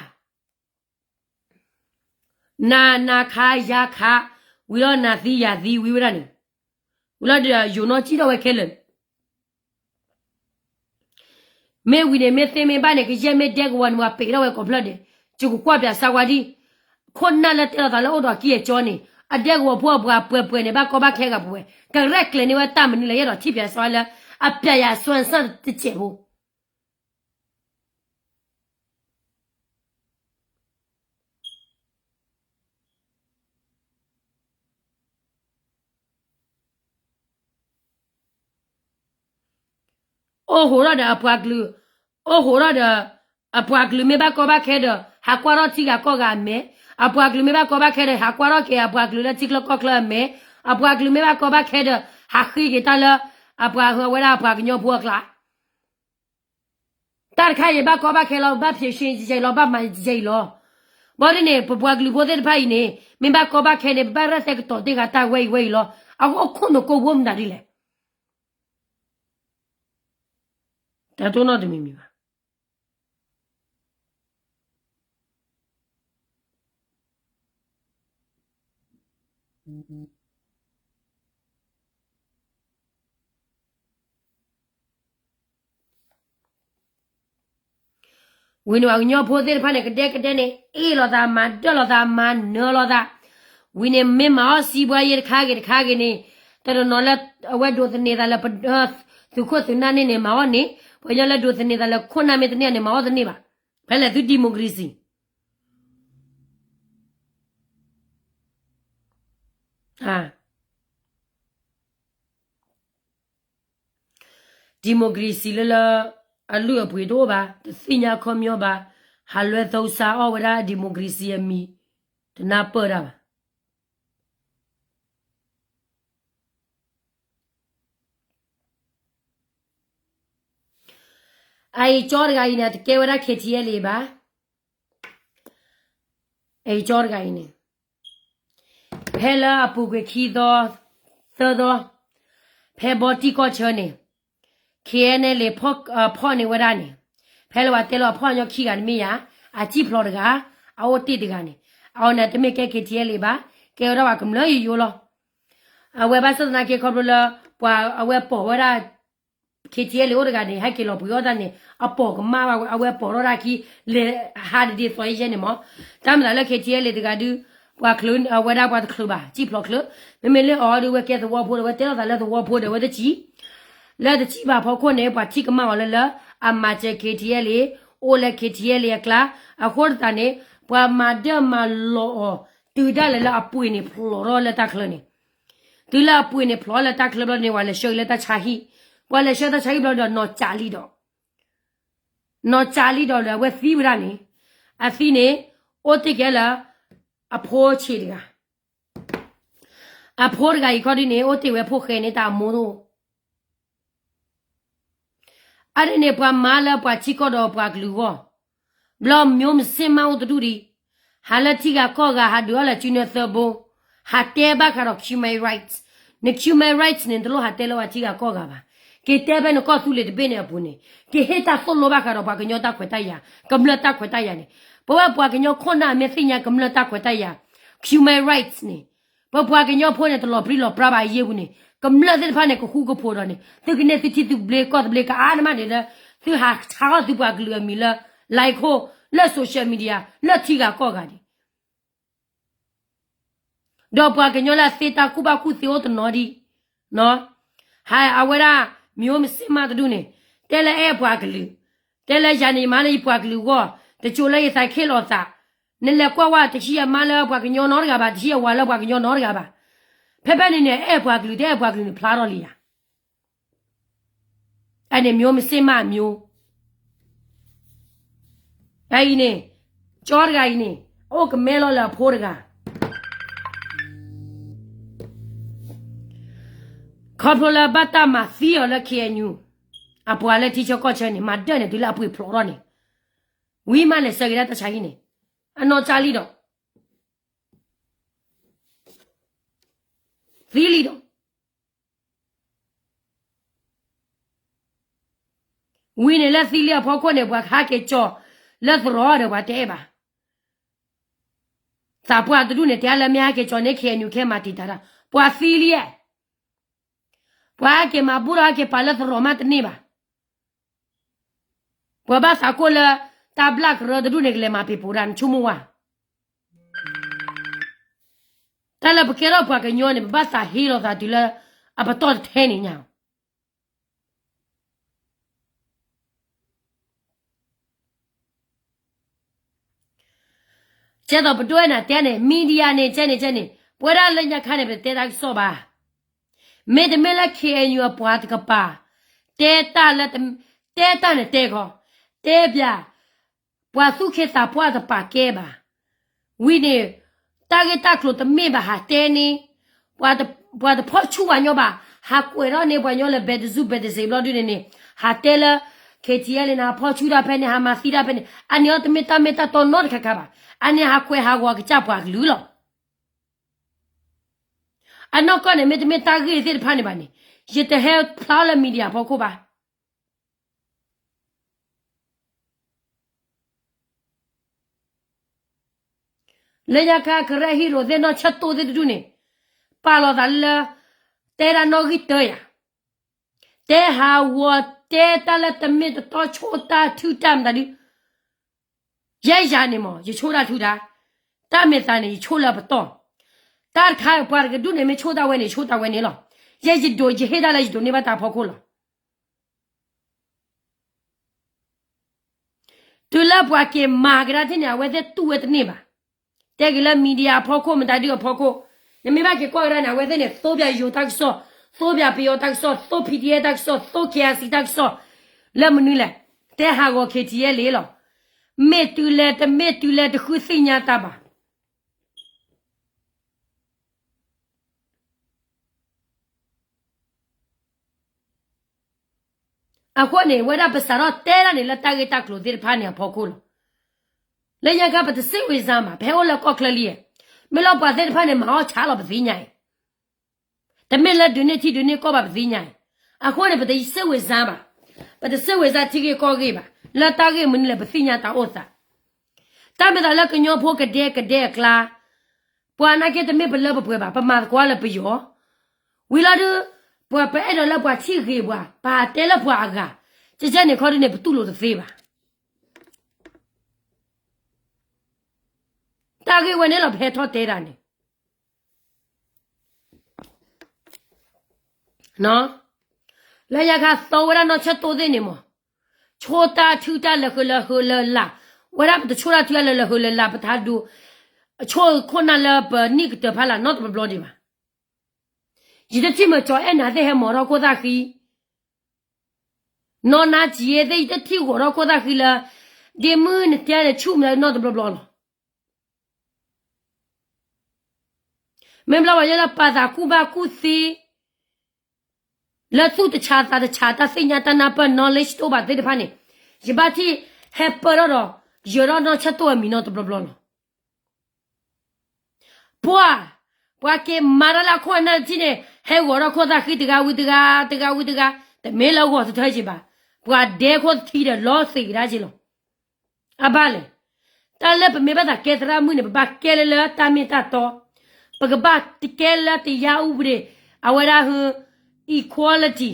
နၤနၤခးယၤခး ဝံၤလီၤနၤသံယၤသံဝံၤဝဲဒၣ်န့ၣ် ဝံၤလီၤဒီးယိၤနီၢ်စံၣ်ထီၣ်ဝဲခဲလၢာ်န့ၣ် မ့ၢ်ဝံၤန့ၣ် မ့ၢ်သ့မ့ၢ်ဘၣ်န့ၣ် ကယဲၢ်မ့ၢ်ဒဲကဝီၤန့ၣ် ပှၤပ့ၤထီၣ်ဝဲကိးဖျၢၣ်ဒဲး ယကကွၢ်ပၠးစါဝါဒံၣ် ခိၣ်နၢ်လၢတဲလီၤသးလၢအိၣ်ဒီးကံၢ်အကၠီန့ၣ် အဒဲကဝီၤဖိအပှၤပှဲၤပှဲၤန့ၣ် ဘၣ်ကီဘၣ်ခဲဂၤပဝဲ ကရဲၣ်ကျဲၤန့ၢ်ဝဲတၢ်မနုၤလဲၣ် ယအဲၣ်ဒိးထံၣ်ပၠးစါဝါလၢ အပၠးယၤစွဲစၢ်တစဲးဖိ အိၣ်ဟိးထီၣ်ဒီးအပှၤကလုာ်, အိၣ်ဟိးထီၣ်ဒီးအပှၤကလုာ်မ့ၢ်ဘၣ်ကီဘၣ်ခဲဒီး ဟးကွၢ်ထီၣ်ထံဂၤကီၢ်ဂၤအမဲာ်, အပှၤကလုာ်မ့ၢ်ဘၣ်ကီဘၣ်ခဲဒီး ဟးကွၢ်ထီၣ်က့ၤအပှၤကလုာ်လၢထံချၢကီၢ်ချၢအမဲာ်, အပှၤကလုာ်မ့ၢ်ဘၣ်ကီဘၣ်ခဲဒီး ဟးဃ့က့ၤတၢ်လၢ အပှၤဟၢဝဲဒၣ်အပှၤကညီဖိအကျါ တၢ်တခါအံၤဘၣ်ကီဘၣ်ခဲလီၤ, ဘၣ်ဖြေရှင်းယဲအံၤလီၤ, ဘၣ်မၤယဲအံၤလီၤ. ဘၣ်ဒ်န့ၣ် ပပှၤကလုာ်ဖိသ့ၣ်တဖၣ်အံၤန့ၣ် မ့ၢ်ဘၣ်ကီဘၣ်ခဲန့ၣ် ပဘၣ်ရဲၣ်သဲကတီၤတ့ၢ်ဃာ်တၢ်ဝဲအံၤဝဲအံၤလီၤ. အဃိခိၣ်နူာ်ကိၢ်ဘိမတၤဒ်လဲၣ်. တၢ်တိၢ်နီၣ်တမံၤမံၤဘၣ်. ဝံၤန့ၣ် ပှၤကညီဖိသ့ၣ်တဖၣ်န့ၣ် ကဒဲကဒဲန့ၣ် အ့ၣ်လိာ်သး မၤဒၢၣ်လိာ်သး မၤနၢၤလိာ်သး, ဝံၤန့ၣ် မ့ၢ်မၤအီၣ်စံးဘှါယဲတခါဂ့ၤတခါဂ့ၤန့ၣ် တနီၤနီၤလၢ အဝဲဒိးသန့ၤသးလၢ သုးခိၣ်သုးနၢ်န့ၣ်န့ၣ် မၤအီၣ်န့ၣ်, ပှၤကညီလၢဒိးသန့ၤသးလၢခိၣ်နၢ်မ့ၢ်တန့ၢ်န့ၣ် မၤအီၣ်တန့ၢ်ဘၣ်. ဖဲလဲၣ်သု democracy democracy လၢလၢ အလုၢ်အပှ့ၤတအိၣ်ဘၣ်, တသ့ၣ်ညါခီပညီဘၣ်, ဟးလွဲၢ်သီစါအီၣ်ဝဲဒၣ် democracy အမံၤ, တနၢ်ပၢၢ်တၢ်ဘၣ်. အအံၤကၠီတဂၤအံၤန့ၣ် အတကဲဝဲဒၣ် K T L A ဘၣ်. အအံၤကၠီတဂၤအံၤန့ၣ် ဖဲလၢအပူၤကွံာ်ခံသီ သၢသီ ဖဲဘီတံၢ်ကီၢ်ဆၢန့ၣ် K N L A ဖီၣ်န့ၢ်ဝဲဒၣ်န့ၣ် ဖဲလၢပှၤတဲလီၤအဖီၣ်ညီခံဂၤတမ့ၢ်ယၤ အစံၣ်ဖျိးတဂၤ အအိၣ်တ့ၢ်တဂၤန့ၣ် အဝဲန့ၣ်တမ့ၢ်ကဲ K T L A ဘၣ် ကဲဝဲဒၣ်ပှၤကမျၢၢ်ယိယိလီၤ. အဝဲဘၣ်ဆၣ်သနာ်က့ခီဖျိလၢ ပှၤအဝဲပိာ်ဝဲဒၣ် K T L A အိၣ်တဂၤန့ၣ် ဟဲက့ၤလီၤပှ့ၤအီၣ်တၢ်န့ၣ် အပိာ်ကမၣ်ဘၣ်ဝဲ အဝဲပိာ်ထီၣ်တၢ်ခံ လဲၤဟးဒ်ဒ်သိးယဲန့ၣ်မး. တၢ်မၤသးလၢ K T L A တဂၤဒုး ပှၤချုးအဝဲဒၣ်ပှၤတချုးဘၣ် စံၣ်ဖျိးချုး မ့မ့ၢ်လၢအီၤဒုးဝဲကဲသဝီဖိဒီး ဝဲတဲလိာ်သးလၢသဝီဖိဒီး ဝဲတစံၣ် လၢတစံၣ်ဘၣ်ဖီခိၣ်န့ၣ် ပှၤထံၣ်ကမၣ်အီၤလၢလၢ အမၤစၢၤ K T L A အိၣ်လၢ K T L A အကျါ အဃိသတးန့ၣ် ပှၤမၤဒၢမၤလီၤအီၤ တုၤဒၣ်လဲာ်လၢအပှ့ၤန့ၣ်ဖျိးထီၣ်လၢတၢ်ချၢန့ၣ် တုၤလၢအပှ့ၤန့ၣ်ဖျိးလၢတၢ်ချၢဘျီန့ၣ် ပှၤလဲၤဆှၢက့ၤလၢတၢ်ဆါဟံၣ် ပှၤလဲၤဆှၢတၢ်ဆါဟံၣ်ဘျီဒီး နီၢ်ကၠးလံဒီး နီၢ်ကၠးလံဒီး အဝဲသံဝဲဒၣ်န့ၣ် အသံန့ၣ် အိၣ်တ့ၢ်က့ၤလၢ အဖိဆံးတဂၤ အဖိတဂၤအံၤခီဒုးန့ၣ် အိၣ်တ့ၢ်ဝဲဖိၣ်ဃဲန့ၣ် တၢ်အမိၢ်တအိၣ် အါန့ၣ်န့ၣ် ပှၤမၤလၢပှၤထံကီၢ်ဒီးပှၤကလုာ်အဂီၢ် ဘျီမျိုးမ့ၢ်စ့ၢ်မးအိၣ်တဒူၣ်ဒံး ဟးလၢထံဂၤကီၢ်ဂၤ ဟးဒုးအီၣ်လၢစုနၢသၢဘိ ဟးတဲဘၣ်ဃးဒီး human rights န human rights န့ၣ် နတလိၣ်ဟးတဲလၢပှၤထံဂၤကီၢ်ဂၤဘၣ်. က့ၤတဲဖဲနကီၢ်သူလ့ၤတဘ့ၣ်န့ၣ်အပူၤန့ၣ် ကဟ့ၣ်တၢ်သိၣ်လိဘၣ်ဃးဒီးပှၤကညီတၢ်ခွဲးတၢ်ယာ် ကမျၢၢ်တၢ်ခွဲးတၢ်ယာ်န့ၣ် ပဝဲပှၤကညီခိၣ်နၢ်မ့ၢ်သ့ၣ်ညါကမျၢၢ်တၢ်ခွဲးတၢ်ယာ် human rights န့ၣ် ပပှၤကညီဖိန့ၣ် တလီၤပြံလီၤပြါဘၣ်အယ့ၢ်ပူၤန့ၣ် ကမျၢၢ်သ့ၣ်တဖၣ်န့ၣ် ကဃူကဖိးဒီးန့ၣ် သုကန့ၢ်သုထံသုဘျ့ကီၢ်သဘျ့ကအါန့ၣ်မးန့ၣ်လၢ သုဟးဆါထီၣ်သုပှၤကလုာ်အမံၤလၢ လဲခိၣ် လၢ social media လၢထံဂၤကီၢ်ဂၤန့ၣ် ဒီးပှၤကညီလၢအသ့တၢ်ကူၣ်ဘၣ်ကူၣ်သ့အိၣ်တနီၤဒံး ဟးအဝဲဒၣ် မျိုးမ့ၢ်စ့ၢ်မးတဒူၣ်န့ၣ် တဲလၢအဲၣ်ပှၤကလုာ် တဲလၢယၤန့ၣ် ယမၤလၢယပှၤကလုာ်အဂီၢ် တစိၤလၢယသးခ့လီၤသး နလဲၤကွၢ်ဝဲ တဟံးအမါလၢပှၤကညီနီတဂၤဘၣ် တဟံးအဝၤလၢပှၤကညီနီတဂၤဘၣ် ဖဲဖဲန့ၣ်န့ၣ် အဲၣ်ပှၤကလုာ် တအဲၣ်ပှၤကလုာ်န့ၣ် ဖျါထီၣ်လံယၤ အန့ၣ် မျိုးမ့ၢ်စ့ၢ်မး မျိုး အအံၤန့ၣ် ကၠီတဂၤအံၤန့ၣ် အအိၣ်ကမဲလီၤလၢအဖိတဂၤ ခီဖျိလၢဘၣ်တၢ်မၤသံအီၤလၢ K N U အပှၤလၢထံဆၢကီၢ်ဆၢန့ၣ် မၤဒၢၣ်န့ၣ် တုၤလၢအပှ့ၤဖျိးထီၣ်န့ၣ် ဝံၤမးလဲၤဆှၢက့ၤဒၣ်တၢ်ဆါဟံၣ်န့ၣ် အနီၢ်ကၠးလံဒီး သံလံဒီး ဝံၤန့ၣ်လၢသံလံအဖီခိၣ်န့ၣ် ပှၤဟးက့ၤကၠီၤလၢသရိာ်ဒီးပှၤတအဲၣ်ဘၣ်. သးပှၢ်တဒူၣ်န့ၣ် တဲလၢမ့ၢ်ဟဲက့ၤကၠီၤန့ၣ် K N U ခဲမၤတံာ်တာ်တၢ် ပှၤသံလံဧါ. ပှၤဟဲက့ၤမၤဘူၣ်ထီၣ်ဟဲက့ၤပာ်လၢသရိာ်မးတန့ၢ်ဘၣ်. ပှၤဘၣ်သးကိၢ်လၢ တၢ်ဘျၣ်ကရၢတဒူၣ်န့ၣ် ကလဲၤမၤပ့ၤပိာ်ဒၣ်နဆိကမိၣ်ဝဲ တၢ်လၢပကဲထီၣ်ပှၤကညီန့ၣ် ပဘၣ်သးဟ့လီၤသးတုၤလၢ အပတီၢ်တထဲန့ၣ်ညါ ကဲသိးပဒိၣ်အဲၣ်နၤတဲန့ၣ် media န့ၣ် ကဲန့ၣ် ကဲန့ၣ် ပဝဲဒၣ်လၢညါခါန့ၣ် ပတတဲတၢ်ကစီၣ်ဘၣ်. မ့တမ့ၢ်လၢ K N U အပှၤတကပၤ တဲတၢ်လၢ တဲတၢ်န့ၣ်တဲခီ တဲပျး ပှၤသူၣ်က့သးပှၢ်တပာ်ကဲဘၣ်. ဝံၤန့ၣ် တၢ်ဂ့ၢ်တၢ်ကျိၤတမ့ၢ်ဘၣ်ဟးတဲန့ၣ် ပှၤတဖီၣ်ဆူၣ်ပှၤညီဘၣ် ဟးကွဲးထီၣ်န့ၢ်ပှၤညီလၢ ဘဲတစူၣ်ဘဲတစ့းဘျီဒုန့ၣ်န့ၣ် ဟးတဲလၢ K T L န့ၣ် ဟးဖီၣ်ဆူၣ်တၢ်ဖဲန့ၣ် ဟးမၤသံတၢ်ဖဲန့ၣ် အန့ၣ်အီၤတမ့ၢ်တၢ်မ့ၢ်တၢ်တီနီတခါခါဘၣ်. အန့ၣ်ဟးကွဲးဟးဂီၤကစၢ်ပှၤကလုာ်လီၤ. အနီၢ်ကီၢ်န့ၣ် မ့တမ့ၢ်တၢ်ဂ့ၢ်သ့ၣ်တဖၣ်န့ၣ်ဘၣ်န့ၣ် ယတဟဲဖျါလၢ media အဖီခိၣ်ဘၣ်. လၢညါခါ ကရၢဟံၣ်ရိၤသ့ၣ်နီၢ်ဆၢတိၢ်သ့ၣ်တဒူၣ်န့ၣ် ပာ်လီၤသးလၢ တဲဒၣ်နီၣ်ဂံၢ်တၢယၤ တဲဟးဂီၤတဲတၢ်လၢတမ့ၢ်တတီ ဆိၣ်တၢ်ထုတၢ်မတၤဒု ယဲယၤန့ၣ်မး ယဆိၣ်တၢ်ထုတၢ် တၢ်မ့ၢ်သးန့ၣ် ယဆိၣ်လၢပတီၢ် တၢ်တခါပှၤတကဒူၣ်န့ၣ် မ့ၢ်ဆိၣ်တၢ်ဝဲန့ၣ် ယဆိၣ်တၢ်ဝဲန့ၣ်လီၤ. ယဲယဒိး ယဟ့ၣ်တၢ်လၢယဒိးန့ၢ်ဘၣ်တၢ်ဖီခိၣ်လီၤ. တုၤလၢပှၤက့ၤမၤကဒါထံၣ်န့ၣ် အဝဲသ့ၣ်တူၢ်ဝဲတန့ၢ်ဘၣ်. တဲက့ၤလၢ media အဖီခိၣ် မတၤဒုအဖီခိၣ် နမ့ၢ်ဘၣ်က့ၤကွၢ်ကဒါန့ၣ် အဝဲသ့ၣ်န့ၣ် သိပၠးယိၤတၢ်ကစီၣ် သိပၠးပယီၤတၢ်ကစီၣ် သိ P D F တၢ်ကစီၣ် သိ K I C တၢ်ကစီၣ် လၢမနုၤလဲၣ် တဲဟးဂီၤ K T L A လီၤ. မ့ၢ်တုၤလဲၣ်တမ့ၢ်တုၤလဲၣ်တဃုသ့ၣ်ညါတၢ်ဘၣ်. အဃိန့ၣ် ဝဲဒၣ်ပစးထီၣ်တဲဒၣ်န့ၣ် လၢတၢ်ဂ့ၢ်တၢ်ကျိၤသ့ၣ်တဖၣ်န့ၣ်အဖီခိၣ်လီၤ. လၢညါခါ ပတစိတ်ဝင်စားဘၣ်, ပဟဲအိၣ်လၢကီၢ်ချၢလံ, မ့ၢ်လီၤပှၤသ့ၣ်တဖၣ်န့ၣ် မၤအီၣ်ဆါလီၤပသ့ၣ်ညါအံၤ, တမ့ၢ်လၢဒုးန့ၢ်ထံဒုးန့ၢ်ကီၢ်ဘၣ်ပသ့ၣ်ညါအံၤ, အဃိန့ၣ် ပတစိတ်ဝင်စားဘၣ်, ပတစိတ်ဝင်စားထံဂ့ၢ်ကီၢ်ဂ့ၢ်ဘၣ်, လၢတၢ်ဂ့ၢ်မနုၤလဲၣ် ပသ့ၣ်ညါတၢ်အိၣ်သး တၢ်မ့ၢ်သးလၢကညီဖိကဒဲကဒဲအကျါ, ပှၤနာ်က့တမ့ၢ်ပလၢပပှဲၤဘၣ်, ပမၤသကိးလၢပယီၤ, ဝံၤလီၤဒုး, ပှၤပအဲၣ်ဒိးလၢပှၤထံၣ်ဂ့ၤပှၤ, ပတဲလၢပှၤအဂၤ, ကဲကဲန့ၣ်ခီဒုးန့ၣ် ပတူၢ်လိာ်တသ့ဘၣ်. တၢ်ဂ့ၢ်ဝဲန့ၣ်လီၤ ပဟဲထီၣ်တဲဒၣ်န့ၣ် လၢညါခါသီဝဲဒၣ်နီၢ်ဆၢၣ်တိၢ်သ့ၣ်န့ၣ်မး, ဆိၣ်တၢ်ထုတၢ်လၢာ်ဃုာ်လၢာ်ဃုာ်လၢာ်လၢ်, ဝဲဒၣ်ပတဆိၣ်တၢ်ထုတၢ်လၢာ်လၢာ်ဃုာ်လၢာ်လၢ် ပထါဒိ, ဆိၣ်ခိၣ်နၢ်လၢပနံၣ်ကတၢၢ်ဖးလၢ်နီတဘျီဘျီဒံးဘၣ်. ယတထံၣ်မ့ၢ်ကၠီၤအဲၣ်နၤသ့ၣ်ဟဲမၤထီၣ်ခိၣ်သၣ်ဃံ, နီၢ်နါစံးယဲသ့ၣ် ယတထံၣ်ဂီၤထီၣ်ခိၣ်သၣ်ဃံလၢ, ဒ့မုၢ်နတဲန့ၣ်ဆူၣ်မးနီတဘျီဘျီလီၤ. မ့ၢ်ဘျီဝဲလၢပာ်သးကူၣ်ဘၣ်ကူၣ်သ့ လၢသူၣ်တဆးသးတဆး တၢ်သ့ၣ်ညါတၢ်နၢ်ပၢၢ် knowledge တအိၣ်ဘၣ်သ့ၣ်တဖၣ်န့ၣ်, ယဘၣ်ထံၣ်ဟဲပၢၢ်ထီၣ်ဒီး ယၢၤထီၣ်နီၢ်ဆၢၣ်တိၢ်အမံၤနီတဘျီဘျီလီၤ. ပှၤ, ပှၤက့ၤမၤတၢ်လၢအခိၣ်အနၢ်တထံၣ်န့ၣ် ဟဲဂီၤထီၣ်ခိၣ်သၣ်ဃံတဂၤဝံၤတဂၤ, တဂၤဝံၤတဂၤ, တမ့ၢ်လၢဂီၤသထၢက့ၤဘၣ်, ပှၤဒဲခိၣ်သထံဒီးလီၤသ့ၣ်ကဒါက့ၤလီၤ. အဘၣ်လဲၣ်. တၢ်လၢပမ့ၢ်ဘၣ်သးကဲသရၣ်မုၣ်န့ၣ် ပဘၣ်ကဲလၢလၢတၢ်မ့ၢ်တၢ်တီ, ပကဘၣ်တကဲလၢတယါအူပဒ့ၣ်, အဝဲဒၣ်ဟု equality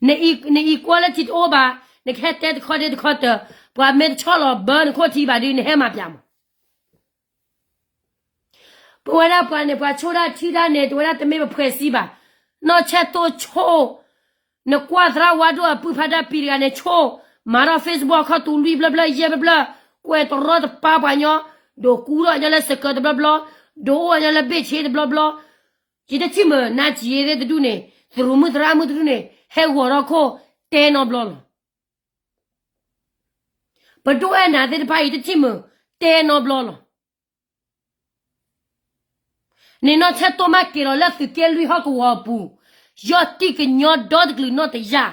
န equality တအိၣ်ဘၣ်, နကဟဲတဲတခီဒ့တခီတၢၢ်, ပှၤမ့ၢ်တဆီၣ်လီၤဘၢနခိၣ်ထံဘၣ်ဒီး နဟဲမၤပၠးမး. ပဝဲဒၣ်ပှၤန့ၣ် ပှၤဆိၣ်တၢ်ထုတၢ်န့ၣ် တဝဲဒၣ်တမ့ၢ်ပဖှဲးစံဘၣ်. နီၢ်ဆဲၣ်တိၢ်ဆိၣ်, နကွၢ်သရၣ်ဝါဒိၣ်အပုၢ်ဖးဒၣ်ပံၤတဂၤန့ၣ်ဆိၣ်, မၤထီၣ် Facebook ခီၣ်တူၤလွံၢ်ဘျၢဘျၢယဲၢ်ဘျၢဘျၢ, ကွဲးတရီတပါပှၤညီ, ဒိးကူထီၣ်ညီလၢစကၢၤတဘျီဘျီ, ဒိးအိၣ်ညီလၢဘ့ၣ်ဆ့တဘျီဘျီ, ယတထံၣ်မုာ်နါစံးယဲသ့ၣ်တဒူၣ်န့ၣ်, သရူးမုၣ်သရၣ်မုၣ်တဒူၣ်န့ၣ် ဟဲဂီၤထီၣ်ခိၣ်တဲနီတဘျီလီၤ. ပဒိၣ်အဲၣ်နၤသ့ၣ်တဖၣ်အံၤတထံၣ်မုာ်တဲနီတဘျီလီၤ. န့ၣ်နီၢ်ဆဲၣ်တိၢ်မးက့ၤလီၤလၢသုးက့လွံၢ်ဟီၣ်ကဝီၤအပူၤ, ယီၢ်တံၢ်ကညီဒီတကလုာ်နီၢ်တယၢ်,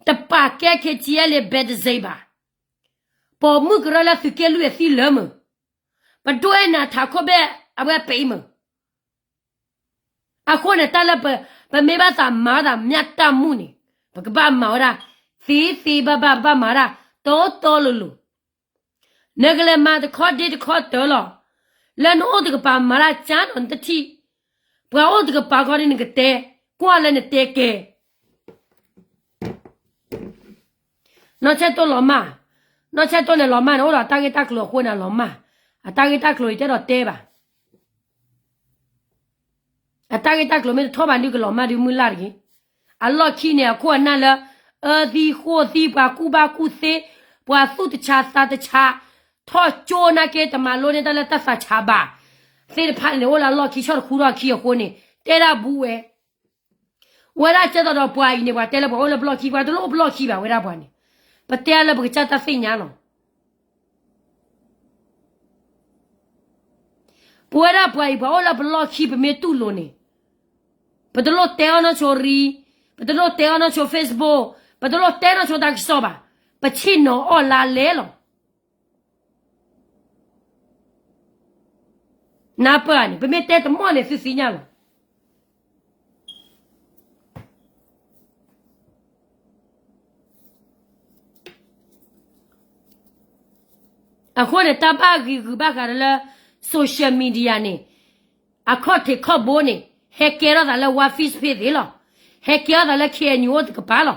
တပာ်ကဲ K T L လၢ ဘဲတစ့ဘၣ်, ပိာ်မုၣ်ကရၢလၢသုးက့လွံၢ်အသံလၢမုာ်, ပဒိၣ်အဲၣ်နၤထးခိၣ်ဘဲအဝဲပံးမုာ်. အဃိန့ၣ် တၢ်လၢပမ့ၢ်ဘၣ်သးမၤဝဲဒၣ်မျၢ်တၢ်မူန့ၣ်, ပကဘၣ်မၤဝဲဒၣ်သ့သ့ဘၣ်ဘၣ်, ပဘၣ်မၤဝဲဒၣ်တီတီလိၤလိၤ. နကလဲၤမၤတခီဒ့တခီတၢၢ်လီၤ. လၢနအိၣ်တကပၤမၤတၢ်ကၢ်ဒီးနတထံၣ်, ပှၤအိၣ်တကပၤခီဒ်နကတဲ, ကွၢ်လၢနတဲကဲ နီၢ်ဆဲၣ်တိၢ်လီၤမၢ်, နီၢ်ဆဲၣ်တိၢ်န့ၣ်လီၤမၢ်န့ၣ် အိၣ်ဒီးအတၢ်ဂ့ၢ်တၢ်ကျိၤအဃိန့ၣ်လီၤမၢ်, အတၢ်ဂ့ၢ်တၢ်ကျိၤယတဲဒီးတဲဘၣ်. အတၢ်ဂ့ၢ်တၢ်ကျိၤမ့ၢ်တထီၣ်ဘၣ်ဒုးကလီၤမၢ်ဒုးမုၢ်လၢ်တဂ့ၤ. အလီၢ်ခံန့ၣ် အခိၣ်အနၢ်လၢ အၢသံဃိၣ်သံ ပှၤကူၣ်ဘၣ်ကူၣ်သ့, ပှၤသူၣ်တဆးသးတဆး, ထီၣ်ကၠိနာ်က့ တမၤလိန့ၢ်တၢ်လၢတၢ်သးဆးဘၣ် သ့ၣ်တဖၣ်န့ၣ် အိၣ်လၢအလီၢ်ခံဆီတခူထီၣ်ခံအဃိန့ၣ် တဲဒၣ်ဘူးဝဲ ဝဲဒၣ်ကဲသိးဒီးပှၤအံၤန့ၣ် ပှၤတဲလၢပှၤအိၣ်လၢပလီၢ်ခံ ပှၤတလိၣ်အိၣ်ပလီၢ်ခံဘၣ်ဝဲဒၣ်ပှၤန့ၣ်, ပတဲလၢပကစၢ်တၢ်သ့ၣ်ညါလီၤ. ပဝဲဒၣ်ပှၤအံၤ ပှၤအိၣ်လၢပလီၢ်ခံ ပမ့ၢ်တူၢ်လိာ်န့ၣ်, ပတလိၣ်တဲအီၣ်နီၢ်ဆိရံ, ပတလိၣ်တဲအီၣ်နီၢ်ဆိ Facebook, ပတလိၣ်တဲနီၢ်ဆိတၢ်ကစီၣ်ဘၣ်, ပဆ့ၣ်နီၤအီၣ်လါလဲလီၤ. နၢ်ပၢၢ်န့ၣ် ပမ့ၢ်တဲတမီၢ်န့ၣ် သုသ့ၣ်ညါလီၤ. အဃိန့ၣ် တၢ်ဘၣ်ဂံာ်ဂုာ်ဘၣ်ဃးဒီးလၢ social media န့ၣ်, အခီၣ်ထံးခီၣ်ဘိန့ၣ် ဟဲကဲထီၣ်သးလၢ One Fist Page သ့လီၤ. ဟဲကဲထီၣ်သးလၢ K N U အိၣ်တကပၤလီၤ.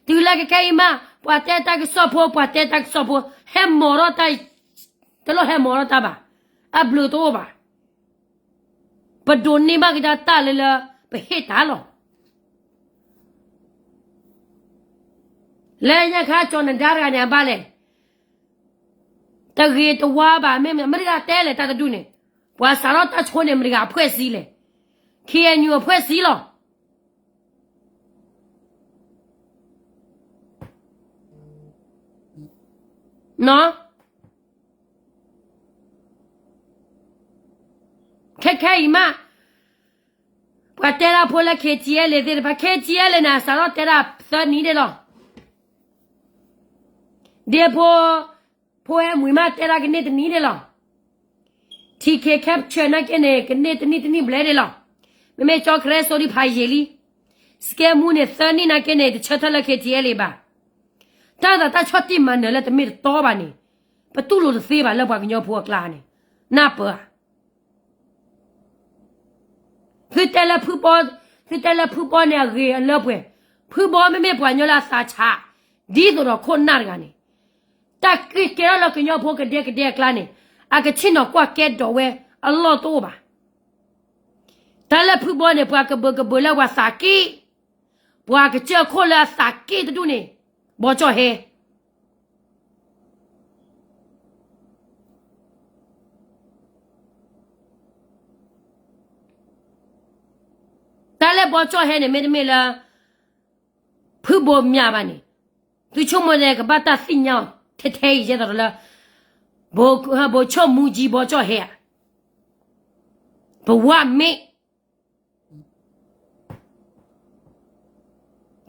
တုၤလၢကကဲအံၤမး ပှၤတဲတၢ်ကစီၣ်ဖိ ပှၤတဲတၢ်ကစီၣ်ဖိ ဟဲမီၤထီၣ်တၢ်, တလိၣ်ဟဲမီၤထီၣ်တၢ်ဘၣ်, အဘျုးတအိၣ်ဘၣ်. ပဒိးန့ၢ်ဘၣ်ကဒါတၢ်လၢလၢ ပဟ့ၣ်တၢ်လီၤ. လၢညါခါ ကၠီၤနဒါတဂၤန့ၣ် အဘၣ်လဲၣ်, တဂ့ၤတဝါဘၣ်, မ့ၢ်မတၤတဂၤတဲလဲၣ်တၢ်တဒူၣ်န့ၣ်, ပှၤစးထီၣ်တၢ်ဆိန့ၣ် မတၤတဂၤအဖှဲးစံလဲၣ်, K N U အဖှဲးစံလီၤ. ခဲခဲအံၤမး ပှၤတဲဒၣ်ဖိလၢ K T L A သ့ၣ်တဖၣ် K T L A န့ၣ် စးထီၣ်တဲဒၣ်သၢနံၣ်ဒဲးလီၤ. ဒ်ဖိ ဖိအဲမွံၤမး တဲဒၣ်ကန့ၢ်တနံၣ်ဒဲးလီၤ. T K capture နာ်က့န့ၣ် ကန့ၢ်တနံၣ်တနံၣ်ဘျဲၣ်ဒဲးလီၤ. မ့မ့ၢ်ကၠီကရဲစိဒံးဖးယံာ်လံ. စကဲမူန့ၣ် သၢနံၣ်နာ်က့န့ၣ် တဆၢထၢၣ်လၢ K T L A ဘၣ်. တၢ်သးတၢ်ဆီၣ်တံၢ်မၤနၢၤလၢတမ့ၢ်တတီဘၣ်န့ၣ် ပတူၢ်လိာ်တသ့ဘၣ်လၢပှၤကညီဖိအကျါန့ၣ် နၢ်ပၢၢ်ဧါ. သုတဲလၢဖုဘီ, သုတဲလၢဖုဘီန့ၣ်အဂ့ၤအလၢပှဲၤ, ဖုဘီမ့မ့ၢ်ပှၤကညီလၢအသးဆး, ဒ်သိးဒီးခိၣ်နၢ်တဂၤန့ၣ်, တၢ်က့ၤကဲထီၣ်လၢကညီဖိကဒဲကဒဲအကျါန့ၣ်, အကဆ့ၣ်နီၤကွၢ်ကဲဒိးဝဲအလီၢ်တအိၣ်ဘၣ်. တၢ်လၢဖုဘီန့ၣ် ပှၤကဘၢကဘၢလၢပှၤသးက့ၣ်, ပှၤကစၢၢ်ခိၣ်လၢအသးက့ၣ်တဒူၣ်န့ၣ်, ဘီကၠီၣ်ဟဲ တၢ်လၢဘီကၠီၣ်ဟဲန့ၣ် မ့တမ့ၢ်လၢ ဖုဘိမၠးဘၣ်န့ၣ်, သုဆိကမိၣ်န့ၣ် ကဘၣ်တၢ်သ့ၣ်ညါအီၤထဲထဲအံၤ ဒ်သိးဒီးလၢ ဘိဆိၣ်မူကၠံဘီကၠီၣ်ဟဲဧါ, ပဝဲမ့ၢ်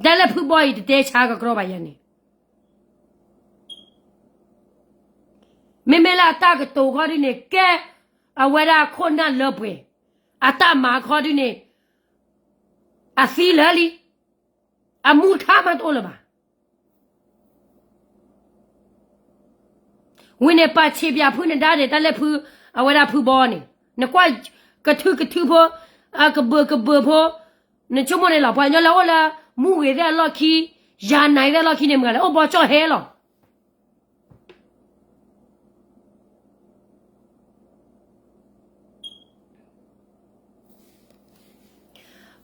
တၢ်လၢဖုဘီအံၤ တတဲဆါကကြီဘၣ်ယၤန့ၣ်, မ့မ့ၢ်လၢအတၢ်ကတိၤခီဒုန့ၣ် ကဲအဝဲဒၣ်ခိၣ်နၢ်လၢပှဲၤ, အတၢ်မၤခီဒုန့ၣ် အသံလၢာ်လံ, အမူတခါမးတအိၣ်လၢၤဘၣ်. ဝံၤန့ၣ် ပာ်ဆံးပၠးဖုနဒါန့ၣ် တၢ်လၢဖု အဝဲဒၣ်ဖုဘီန့ၣ် နကွၢ်ကထုကထုဖိ, ကဘၢကဘၢဖိ, နဆိကမိၣ်န့ၣ်လီၤ ပှၤကညီလၢအိၣ်လၢ မူဂ့ၤသ့ၣ်အလီၢ်ခံ, ယၤနၤသ့ၣ်အလီၢ်ခံန့ၣ် မတၤလဲၣ် အိၣ်ဘီကၠီၣ်ဟဲလီၤ.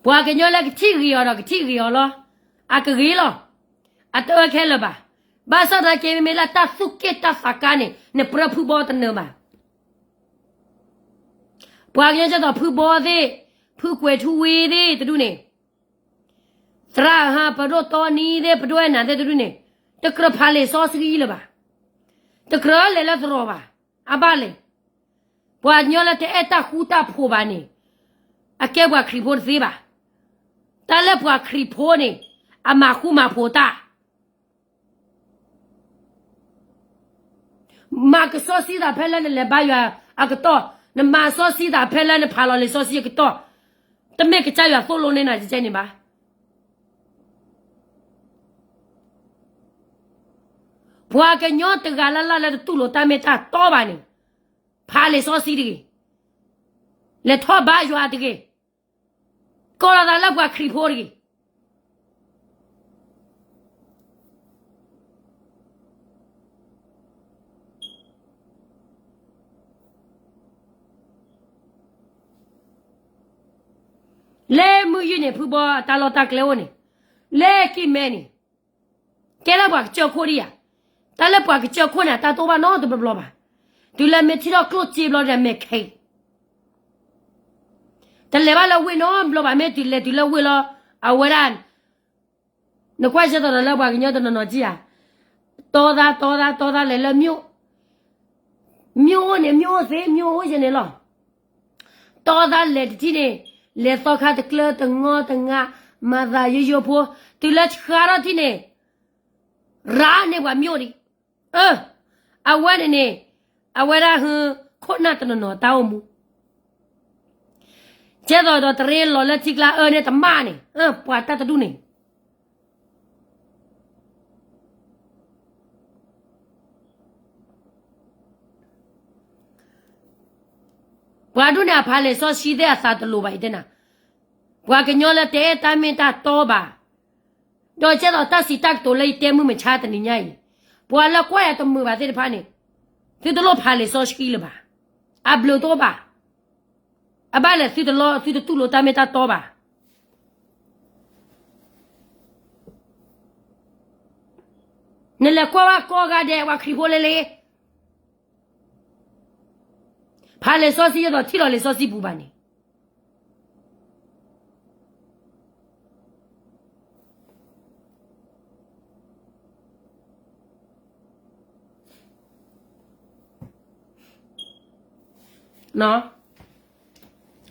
ပှၤကညီလၢကထံၣ်ဂ့ၤအီၤဒီးကထံၣ်ဂ့ၤအီၤလီၤ. အကဂ့ၤလီၤ. အတအၢခဲလၢာ်ဘၣ်. ဘၣ်ဆၣ်သနာ်က့ မ့မ့ၢ်လၢတၢ်သူၣ်က့ၣ်တၢ်သးကါန့ၣ် နပြၢဖုဘီတနၢၤဘၣ်. ပှၤကညီကဲသိးဖုဘီသ့ၣ်, ဖုကွဲၤထူဝ့သ့ၣ်တဒူၣ်န့ၣ်, သရၣ်ဟး ပဒိၣ်တီနံသ့ၣ် ပဒိၣ်အဲၣ်နၤသ့ၣ်တဒူၣ်န့ၣ်, တကြၢးဖးလံာ်စီဆှံလၢၤဘၣ်. တကြၢးလဲၤလၢသရိာ်ဘၣ်. အဘၣ်လဲၣ်. ပှၤကညီလၢတအဲၣ်တၢ်ဃူတၢ်ဖိးဘၣ်န့ၣ် အကဲပှၤခရံာ်ဖိတသ့ဘၣ်. တၢ်လၢပှၤခရံာ်ဖိန့ၣ် အမၤဃူမၤဖိးတၢ် မၤကစီဆှံသးဖဲလၢနလဲၤဘါယွၤအကတီၢ်, နမၤစီဆှံသးဖဲလၢနဖးလီၤလံာ်စီဆှံအကတီၢ်, တမ့ၢ်ကစၢ်ယွၤသိၣ်လိနဲနၤကဲန့ၣ်ဘၣ်. ပှၤကညီတဂၤလၢ်လၢ်လၢတတူၢ်လိာ်တၢ်မ့ၢ်တၢ်တီဘၣ်န့ၣ်, ဖးလံာ်စီဆှံတဂ့ၤ, လဲၤထီၣ်ဘါယွၤတဂ့ၤ, ကိးလီၤသးလၢပှၤခရံာ်ဖိတဂ့ၤ. လၢမုၢ်ယုၢ်န့ၣ် ဖုဘီအတၢ်လီၢ်တၢ်ကျဲအိၣ်န့ၣ်, လၢကံၢ်မဲန့ၣ်, ကဲလၢပှၤကစၢၢ်ခိၣ်ဒံးဧါ. တၢ်လၢပှၤကစၢၢ်ခိၣ်န့ၣ် တၢ်တအိၣ်ဘၣ်နီတဘျီဘျီဘၣ်. တုၤလၢမ့ၢ်ထံၣ်ထီၣ်ကျိၣ်စ့ဘျီဒီးမဲာ်ခဲအံၤ တလဲၤဘၣ်လၢဝ့ၢ်နီတဘျီဘၣ်. မ့ၢ်တုၤလဲၤတုၤလၢဝ့ၢ်လီၤ, အဝဲဒၣ် နကွၢ်စ့ၢ်ကီးဒီးလၢပှၤကညီတနီၤနီၤကံဧါ, တီသး တီသး တီသးလဲၤလၢ မြို့အိၣ်န့ၣ် မြို့အိၣ်သ့ မြို့အိၣ်ယဲန့ၣ်လီၤ. တီသးလဲၤတထံၣ်န့ၣ်, လဲၤသီခါတကျၢတငီတငါ, မၤသးယိယိဖိ, တုၤလၢဆှါထီၣ်ထံၣ်န့ၣ်, ရၤန့ၢ်ပှၤ မြို့ ဒံး. အဝဲန့ၣ်န့ၣ်, အဝဲဒၣ်ဟ, ခိၣ်နၢ်တနီၤနီၤတၢ်အိၣ်မူ ကဲသိးဒီးတရ့လီၤလၢထံကျါအၢန့ၣ်တမၣ်န့ၣ်, ပှၤတၢ်တဒူၣ်န့ၣ် ပှၤဒူၣ်န့ၣ်အဖးလံာ်စီဆှံသ့ၣ်အသးတလိၤဘၣ်အံၤတဲနၤ, ပှၤကညီလၢတအဲၣ်တၢ်မ့ၢ်တၢ်တီဘၣ်, ဒီးကဲသိးတၢ်စံးတၢ်ကတိၤလၢယတဲမုၢ်မဆါတနံၤညါအံၤ, ပှၤလၢကွၢ်ယၤတမုာ်ဘၣ်သ့ၣ်တဖၣ်န့ၣ်, သုတလိၣ်ဖးလံာ်စီဆှံလၢၤဘၣ်, အဘျုးတအိၣ်ဘၣ်. အဘၣ်လဲၣ် သုတလီ, သုတတူၢ်လိာ်တၢ်မ့ၢ်တၢ်တီဘၣ်. နလဲၤကွၢ်ဘၣ်ကိးဂၤဒဲး ပှၤခရံာ်ဖိလဲၤလံ, ဖးလံာ်စီဆှံ ယသိးထံၣ်လီၤလံာ်စီဆှံပူၤဘၣ်န့ၣ်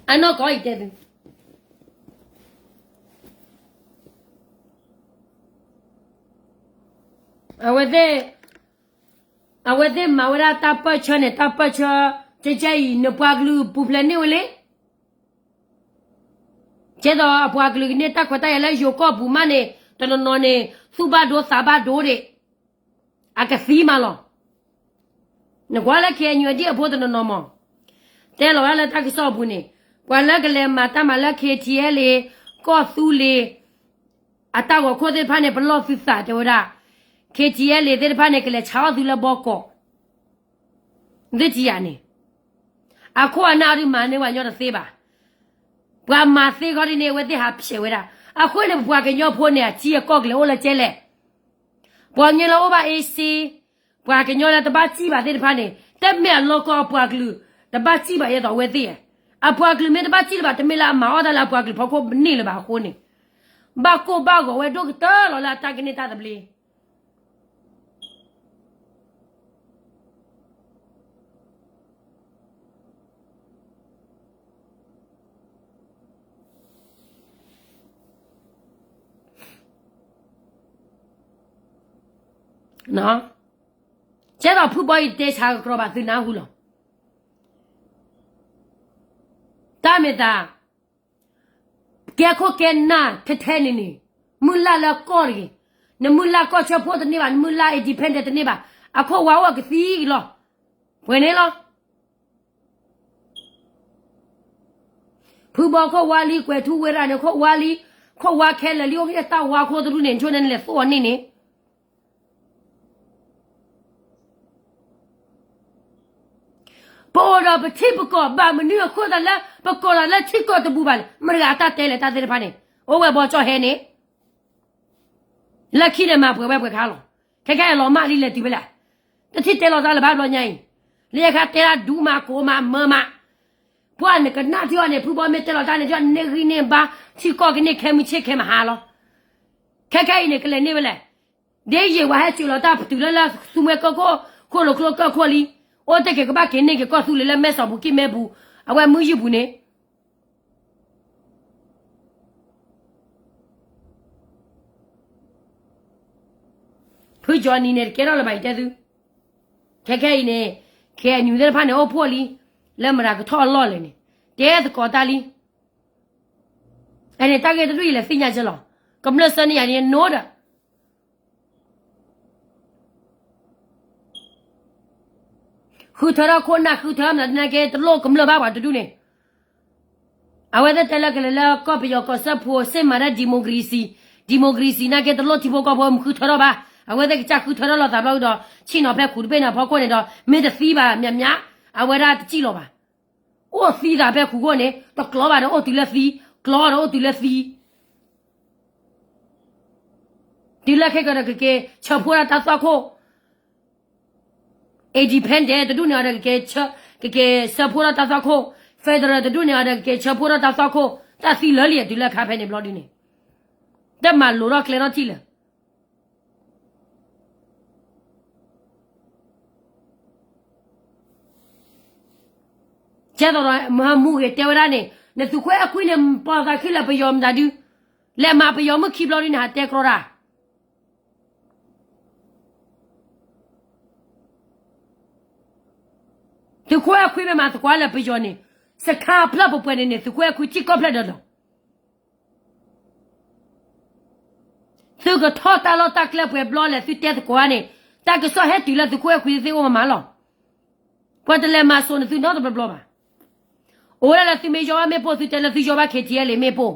အနီၢ်ကီၢ်အံၤတဲသု, အဝဲသ့ၣ်, အဝဲသ့ၣ်မၤဝဲဒၣ်တၢ်ပၢၢ်ဆၢန့ၣ် တၢ်ပၢၢ်ဆၢ, ကဲကဲအံၤ နပှၤကလုာ်ပူၤဖျဲးန့ၢ်ဝဲလံ. ကဲသိးအပှၤကလုာ်ကန့ၢ်တၢ်ခွဲးတၢ်ယာ်လၢယိၤကီၢ်ပူၤမးန့ၣ် တနီၤနီၤန့ၣ် သူၣ်ဘၣ်ဒိသးဘၣ်ဒိဒံး, အကသံမးလီၤ. နကွၢ်လၢ ခ့ၣ်အဲၣ်ယူၣ် အဒံၣ်အဖိတနီၤနီၤမး, တဲလီၤဝဲဒၣ်လၢတၢ်ကစီၣ်အပူၤန့ၣ်, ပှၤလၢကလဲၤမၤတၢ်မၤလၢ ခ့ၣ်ထံအဲလ့ၣ်, ကီၢ်သူလ့ၤ အတၢ်ဂီၤခိၣ်သ့ၣ်တဖၣ်န့ၣ် ပလီၢ်သုသးတဲဝဲဒၣ်, ခ့ၣ်ထံအဲလ့ၣ်သ့ၣ်တဖၣ်န့ၣ် ကလဲၤဆါအီၣ်သုလၢဘီကီး, သ့ၣ်ထံယၤန့ၣ်, အခိၣ်အနၢ်အီၤဒုးမၤန့ၢ်ပှၤညီတသ့ဘၣ်. ပှၤမၤသ့ခီဒ်န့ၣ် အဝဲသ့ၣ်ဟးဖျဲးဝဲဒၣ်. အဃိန့ၣ် ပပှၤကညီဖိန့ၣ် အထံအကီၢ်ကလဲၤအိၣ်လၢကဲလဲၣ်. ပှၤကညီလၢအိၣ်ဘၣ်အ့စ့, ပှၤကညီလၢတဘၣ်စံၣ်ဘၣ်သ့ၣ်တဖၣ်န့ၣ် တမ့ၢ်အလီၢ်ကီၢ်အပှၤကလုာ် တဘၣ်စံၣ်ဘၣ်ယဲသိးအဝဲသ့ၣ်ဧါ. အပှၤကလုာ်မ့ၢ်တဘၣ်စံၣ်လၢၤဘၣ် တမ့ၢ်လၢအမၤအီၣ်တၢ်လၢအပှၤကလုာ်ဖီခိၣ်န့ၣ်လၢၤဘၣ်အဃိန့ၣ်, ဘၣ်ကိၢ်ဘၣ်ဂီၤဝဲဒိၣ်ကတၢၢ်လီၤလၢအတၢ်ကန့ၢ်တၢ်သဘျ့ ကဲသိးဖုဘီအံၤတဲဆါကကြီဘၣ်သုနၢ်ဟူလီၤ. တၢ်မ့ၢ်သး ကဲခိၣ်ကဲနၢ်ထဲထဲန့ၣ်န့ၣ်, မုၢ်လၢ်လၢကီၢ်တဂ့ၤ. နမုၢ်လၢ်ကီၢ်ဆၢဖှိၣ်တန့ၢ်ဘၣ်, နမုၢ်လၢ် independent တန့ၢ်ဘၣ်, အခိၣ်ဝါအိၣ်အကသံကလီၤ. ပှဲၤန့ၣ်လီၤ. ဖုဘီခိၣ်ဝါလံ, ကွဲၤထူဝ့ရၤန့ၣ်ခိၣ်ဝါလံ, ခိၣ်ဝါခဲလၢာ်လံ, အိၣ်က့ၤတၢ်ဝါခိၣ်တဒူၣ်န့ၣ် နဆိန့ၣ်နလဲၤသိၣ်အီၤန့ၣ်န့ၣ် ပအိၣ်ဒီးပထံပကီၢ် ဘၣ်မနုၤအဃိသတးလၢ ပကိးတၢ်လၢထံကီၢ်တဘူၣ်ဘၣ်လဲၣ်. မတၤတဂၤအတၢ်တဲလဲၣ်တၢ်သ့ၣ်တဖၣ်န့ၣ်, အိၣ်ဝဲဘီကၠီၣ်ဟဲန့ၣ်, လၢခံန့ၣ်မၤပှဲၤဝဲပှဲၤခါလီၤ. ခဲခဲအံၤလီၤမၢ်လံလဲၤတုၤဖဲလဲၣ်. တထံၣ်တဲလီၤတၢ်လၢၤဘၣ်ဘျီညါအံၤ, လၢယခါတဲဒၣ်ဒူမးကိးမးမၢမး, ပှၤနကနၣ်ထံအီၤန့ၣ် ဖုဘီမ့ၢ်တဲလီၤတၢ်န့ၣ် ဒ်န့ၣ်ဂံၢ်န့ၢ်ဘါ, ထံကီၢ်ကန့ၢ်ခဲမုၢ်ဆ့ၣ်ခဲမုၢ်ဟါလီၤ. ခဲခဲအံၤန့ၣ် ကလဲၤန့ၢ်ဝဲလဲၣ်. ဒ်ယံာ်ဝဲဟဲစၢၤလီၤတၢ်ပတုာ်လၢလၢသူမှဲကီၢ်ခိၣ်, ခိၣ်လိာ်ကျိကၢၢ်ခိၣ်လံ, အိၣ်တ့ၢ်က့ၤကဘၣ်က့ၤန့ၢ်က့ၤကီၢ်သူလ့ၤလၢမဲၢ်စီၤဘူကံၣ်မဲပူၤ, အဝဲမုၢ်ယုၢ်ပူၤန့ၣ် ဖုကၠီနံၤန့ၣ် တကဲထီၣ်လၢၤဘၣ် ယတဲသု, ခဲခဲအံၤန့ၣ် ခဲအံၤနုၤသ့ၣ်တဖၣ်န့ၣ် အိၣ်ဖှိၣ်လံ, လၢမတၤကထီၣ်အလီၢ်လဲၣ်န့ၣ်, တဲသကိးတၢ်လံ. အန့ၣ်တၢ်ဂ့ၢ်တဒူၣ်အံၤလဲၤသ့ၣ်ညါက့လီၤ. ကမျၢၢ်စၢန့ၢ်ယၤန့ၣ် ယနိဒီး ဃုထၢထီၣ်ခိၣ်နၢ် ဃုထၢမနုၤသနာ်က့ တလိၣ်ကမျၢၢ်ဘၣ်ပှၤတဒူၣ်န့ၣ်, အဝဲသ့ၣ်တဲလၢကလဲၤလၢကီၢ်ပယီၤကီၢ်စၢဖှိၣ် စ့ၢ်မၤတၢ် democracy, democracy နာ်က့ တလိၣ်ထံဖိကီၢ်ဖိမုၢ်ဃုထၢထီၣ်ဘၣ်, အဝဲသ့ၣ်ကစၢ်ဃုထၢထီၣ်လိာ်သးဘျီဒီး ဆ့ၣ်နီၤဖဲခူၣ်တဘ့ၣ်န့ၣ်အဖီခိၣ်န့ၣ်ဒီး မ့ၢ်တသံဘၣ်မးမး, အဝဲဒၣ်တစံၣ်လီၤဘၣ်. အိၣ်သံသးဖဲခူၣ်ခိၣ်န့ၣ် တကျိးဘၣ်ဒီးအိၣ်တုၤလၢသံ, ကျိးဒီးအိၣ်တုၤလၢသံ တုၤလၢခဲကဒီးကက့ၤဆၢဖှိၣ်ထီၣ်တၢ်သွၣ်ခိၣ်, independent တဒူၣ်န့ၣ်အီၤဒီး ကက့ၤဆၢဖှိၣ်ထီၣ်တၢ်သွၣ်ခိၣ်, federal တဒူၣ်န့ၣ်အီၤဒီး ကက့ၤဆၢဖှိၣ်ထီၣ်တၢ်သွၣ်ခိၣ်, တၢ်သံလၢာ်လံ တုၤလၢခါဖဲန့ၣ်ဘျီဒုန့ၣ်, တမၤလိာ်ထီၣ်ကျဲထီၣ်ထံၣ်လၢၤ ကဲသိးဒီး မုၢ်ဂ့ၤတဲဝဲဒၣ်န့ၣ် နသုးခိၣ်အဲၣ်ခွံန့ၣ် ပိာ်သးခံလၢပယီၤမတၤဒု, လဲၤမၤပယီၤမုၢ်ခံဘျီဒုန့ၣ် ဟးတဲကြီတၢ် သုးခိၣ်အဲၣ်ခွံမ့ၢ်မၤသကိးလၢပယီၤန့ၣ်, စခါဖျၢၣ်ပှဲၤပှဲၤန့ၣ်န့ၣ် သုးခိၣ်အဲၣ်ခွံထံၣ်ကီၢ်ဖျၢၣ်ဒီးလီၤ. သုကထီၣ်တၢ်လီၢ်တၢ်ကျဲပှဲၤဘျီလဲၣ် သုတဲသကိးဧါန့ၣ်, တၢ်ကစီၣ်ဟဲတုၤလၢသုးခိၣ်အဲၣ်ခွံသ့ၣ်အိၣ်မးမးလီၤ. ပှၤတလဲၤမၤစိာ်န့ၢ်သုနီတဘျီဘျီဘၣ်. အိၣ်ဒၣ်လၢသုမ့ၢ်ယီၤဘၣ်မ့ၣ်ပိၢ် သုတဲလၢသုယီၤဘၣ် ခ့ၣ်ထံၣ်အဲလ့ၣ် မ့ၣ်ပိၢ်,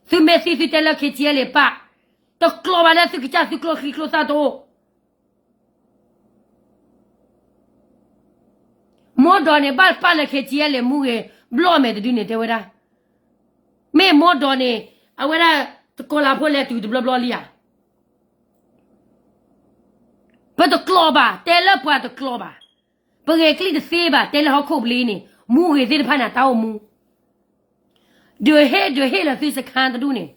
သုမ့ၢ်သံသုတဲလၢ ခ့ၣ်ထံၣ်အဲလ့ၣ် ပၢ်, တကျိးဘၣ်လၢသုကစၢ်သုကျိချံကျိသၣ်တအိၣ် မိၢ်ဒီးန့ၣ် ဘၣ်ပၢ်လၢ ခ့ၣ်ထံၣ်အဲလ့ၣ် မူဂ့ၤ ဘျီၣ်မဲာ်တဒုန့ၣ် တဲဝဲဒၣ်, မ့ၢ်မိၢ်ဒီးန့ၣ် အဝဲဒၣ်တကိးလၢဖိလဲၤတုၤတဘျီဘျီလံဧါ. ပတကျိးဘၣ် တဲလၢပှၤတကျိးဘၣ်, ပဂဲၤကလံၣ်တသ့ဘၣ် တဲလၢဟီၣ်ခိၣ်ဘျ့န့ၣ် မူဂ့ၤသ့ၣ်တဖၣ်န့ၣ် တၢ်အိၣ်မူ ဒုးဟ့ၣ်ဒုးဟ့ၣ်လၢသုစခါတဒူၣ်န့ၣ်,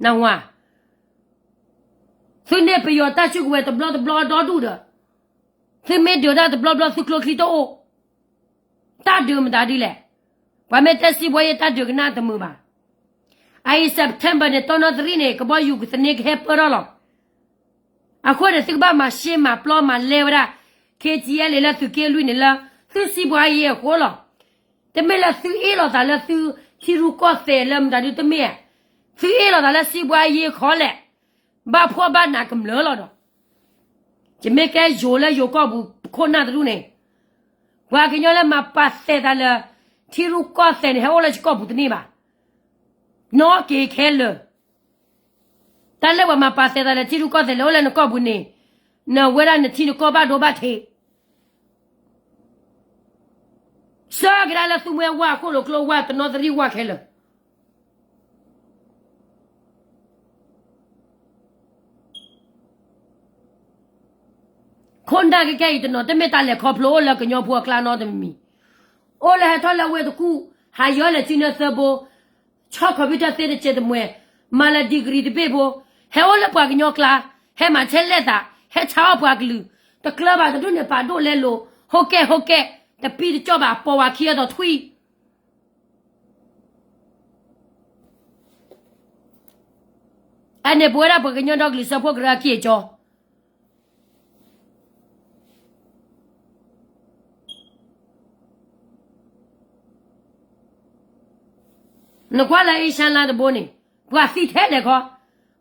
နၢ်ဟူဧါ, သုန့ၢ်ပယီၤတၢ်စုကဝဲၤတဘျီတဘျီဒီဒူၣ်ဒီး, သုမ့ၢ်ဒုးတၢ်တဘျီဘျီ သုကျိချံတအိၣ်, တၢ်ဒုးမတၤဒ်လဲၣ်, ပှၤမ့ၢ်တဲစံးဘီယဲ တၢ်ဒုးကနၣ်တမုာ်ဘၣ်. အအံၤ September န့ၣ် တီနီသရံၣ်န့ၣ် ကဘီယူၤကသန့ကဟဲပၢၢ်ထီၣ်လီၤ. အဃိန့ၣ် သုကဘၣ်မၤရှဲမၤပျီမၤလဲဝဲဒၣ် ခ့ထံအဲလ့ၣ်လၢသုးက့လွံၢ်န့ၣ်လၢ သုစံးပှၤယ့ၢ်အဃိလီၤ. တမ့ၢ်လၢသုအ့ၣ်လိာ်သးလၢသုထံရူၢ်ကီၢ်သဲးလၢမတၤဒုတမ့ၢ်ဧါ, သုအ့ၣ်လိာ်သးလၢစံးပှၤယ့ၢ်ခီလဲၣ်, ဘၣ်ဖှီၣ်ဘၣ်နးကမျၢၢ်လီၤဒီး ယမ့ၢ်ကဲယိၤလၢယိၤကီၢ်ပူၤခိၣ်နၢ်တရူၣ်န့ၣ်, ပှၤကညီလၢမၤပာ်သဲးသးလၢ ထံရူၢ်ကီၢ်သဲးန့ၣ် ဟဲအိၣ်လၢယကီၢ်ပူၤတန့ၢ်ဘၣ်. နီၣ်က့ၤခဲလၢာ်, တၢ်လၢပှၤမၤပာ်သဲးသးလၢထံရူၢ်ကီၢ်သဲးလၢအိၣ်လၢနကီၢ်ပူၤန့ၣ်, နဝဲဒၣ်နထံနကီၢ်ဘၣ်ဒိဘၣ်ထံး ဆၢကဒါလၢသုမွဲဝါခိၣ်လိာ်ကျိဝါတနီသရံၣ်ဝါခဲလၢာ် ခိၣ်နၢ်ကကဲအံၤတနီၤ တမ့ၢ်တၢ်လဲၤခီဖျိအိၣ်လၢကညီဖိအကျါနီတမံၤမံၤ, အိၣ်လၢဟဲထီၣ်လၢဝ့ၢ်တကူၣ်, ဟးယီၤလၢစုနၢသၢဘိ, ဆီၣ် computer သ့တစဲးတမှဲၤ, မၤလၢ degree တဘ့ၣ်ဖိ, ဟဲအိၣ်လၢပှၤကညီကျါ, ဟဲမၤဆဲးလဲၣ်သး, ဟဲဆါအီၣ်ပှၤကလုာ်, တကျၢၤဘၣ်တဒူၣ်န့ၣ် ပာ်ဒိၣ်လဲလိာ်, ဟိကဲဟိကဲ, တပံတကၠီၣ်ဘၣ် ပိာ်ဝၤခံအသိးထွံၣ် အန့ၣ်ပဝဲဒၣ်ပှၤကညီဒီကလုာ်စၢဖှိၣ်ကရၢအကံၢ်အကီ, နကွၢ်လၢအ့ရှါလါတဘိန့ၣ်, ပှၤသံထဲလဲၣ်ခီ,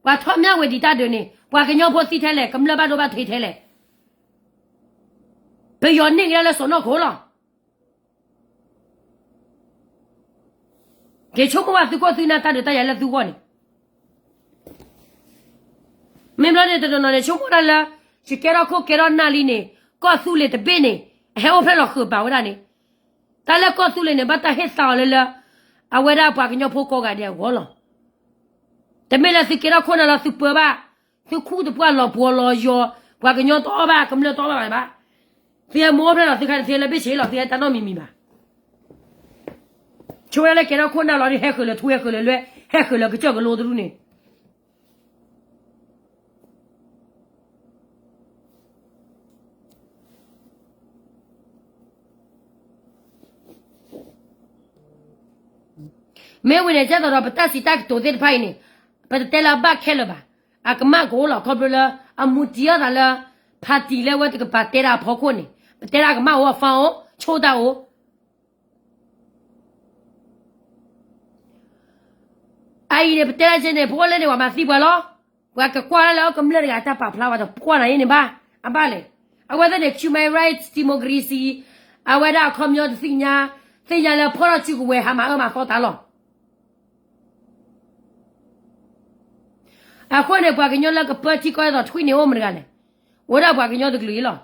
ပှၤထီၣ်မၠၣ်ဝဲဒံးတၢ်ဒုးန့ၣ် ပှၤကညီဖိသံထဲလဲၣ်, ကမျၢၢ်ဘၣ်ဒိဘၣ်ထံးထဲလဲၣ်, ပယီၤန့ၢ်ကဒါလၢစိာ်နီၢ်ခိလီၤ. က့ၤဆိကမိၣ်ဘၣ်သုခိၣ်သုနၢ်တၢ်ဒုးတၢ်ယၤလၢသုဂီၢ်န့ၣ်, မ့ၢ်ဘျီန့ၣ်တနီၤနီၤန့ၣ် ဆိကမိၣ်ဒၣ်လၢ ယကဲထီၣ်ခိၣ်ကဲထီၣ်နၢ်လံန့ၣ် ကီၢ်သူလ့ၤတဘ့ၣ်န့ၣ် အဟဲအိၣ်ဖျဲၣ်လီၤဃုာ်ပာ်ဝဲဒၣ်န့ၣ်, တၢ်လၢကီၢ်သူလ့ၤန့ၣ် ဘၣ်တၢ်ဟ့ၣ်သါအီၤလၢလၢ အဝဲဒၣ်ပှၤကညီဖိကိးဂၤဒဲးအဂီၢ်လီၤ. တမ့ၢ်လၢသုကဲထီၣ်ခိၣ်နၢ်လီၤသုပၢဘၣ်, သုခူၣ်တပှၢ်လီၤပှီၤလီၤယီၤ, ပှၤကညီတအီၣ်ဘၣ်, ကမျၢၢ်တအီၣ်ဘၣ်ဘၣ်, သုဟဲမၤအိၣ်ဖျဲၣ်လီၤသုခါန့ၣ် သုဟဲလၢဘ့ၣ်ဆ့လီၤ, သုဟဲတၢ်နီတမံၤမံၤဘၣ်. ဆိဝဲဒၣ်လၢကဲထီၣ်ခိၣ်နၢ်လီၤဒီး ဟဲဃုာ်လၢထူဟဲဃုာ်လၢလွဲ, ဟဲဃုာ်လၢကစၢၢ်ကလိတရူၢ်န့ၣ် မ့ၢ်ဝံၤန့ၣ် ကဲသိးဒီးပတၢ်စံးတၢ်ကတိၤသ့ၣ်တဖၣ်အံၤန့ၣ်, ပတတဲလၢအဘၣ်ခဲလၢာ်ဘၣ်. အကမၣ်ကအိၣ်လီၤ ခီဖျိလၢ အမူတံၢ်အီၣ်သးလၢ ဖါတံၢ်လၢဝဲတကပၤတဲဒၣ်အဖီခိၣ်န့ၣ်, ပတဲဒၣ်အကမၣ်အိၣ်အဖီအိၣ် ဆိၣ်တၢ်အိၣ် အအံၤန့ၣ် ပတဲဒၣ်ကဲန့ၣ် ပအိၣ်လၢန့ၣ် ပှၤမၤသံပှၤလီၤ. ပှၤကကွၢ်ဒၣ်လၢအကမျၢၢ်တဂၤတၢ်ပာ်ဖျါဝဲဒီး ပကွၢ်နၤအံၤန့ၣ်ဘၣ်, အဘၣ်လဲၣ်. အဝဲသ့ၣ်န့ၣ် human rights, democracy, အဝဲဒၣ်အခီပညီတသ့ၣ်ညါ, သ့ၣ်ညါလၢဖီၣ်ထီၣ်စုကဝဲၤ ဟးမၤအၢမၤသီတၢ်လီၤ. အဃိန့ၣ် ပှၤကညီလၢကပၢထံကီၢ်အသိးထွံၣ်န့ၣ်အိၣ်မတၤတဂၤလဲၣ်. အိၣ်ဒၣ်ပှၤကညီတကလုာ်အံၤလီၤ.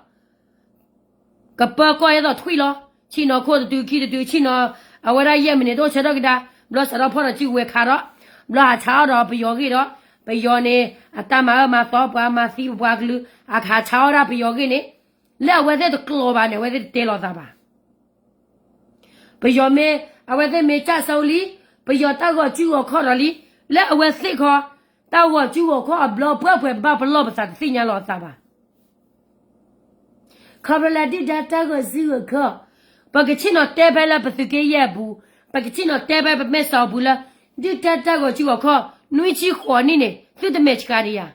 ကပၢကီၢ်အသိးထွံၣ်လီၤ. ဆ့ၣ်နီၤခိၣ်တတုၤ ခံတတုၤ ဆ့ၣ်နီၤ, အဝဲဒၣ်ယဲၢ်မံးနံးတအိၣ်ဆၢထီၣ်ကဒါ, ဘျီစးထီၣ်ဖီၣ်ထီၣ်စုကဝဲၤခးဒီး, ဘျီဟးဆါအီၣ်ဒီးပယီၤဂ့ၢ်ဒီး, ပယီၤန့ၣ် အတၢ်မၤအၢမၤသီပှၤမၤသံပပှၤကလုာ်, အကဟးဆါအီၣ်ဒၣ်ပယီၤဂ့ၢ်န့ၣ်, လၢအဝဲသ့ၣ်တကျိၤဘၣ်န့ၣ် အဝဲသ့ၣ်တတဲလိာ်သးဘၣ်. ပယီၤမ့ၢ်, အဝဲသ့ၣ်မ့ၢ်ကၢ်စၢလံ, ပယီၤတၢ်ဂီၤစုဂီၤခီၣ်ဒီးလံ, လၢအဝဲသ့ၣ်ခီ, တၢ်ဂီၤစုဂီၤခီၣ်အဘျီပှၢ်ပှဲၤ ပဘၣ်ပလီၢ်ပသးတသ့ၣ်ညါလီၤအသးဘၣ်. ခီဖျိလၢဒုၣ်ဒါတၢ်ဂီၤစုဂီၤခီၣ်, ပကဆ့ၣ်နီၤတဲဖဲလၢပသုးက့ယဲၢ်အပူၤ, ပကဆ့ၣ်နီၤတဲဖဲပမဲာ်စီၤအပူၤလၢ ဒုၣ်ဒါတၢ်ဂီၤစုဂီၤခီၣ် နွံဆံဃိးနံၣ်န့ၣ် သုတမဲာ်ဆှးဒံးယၤ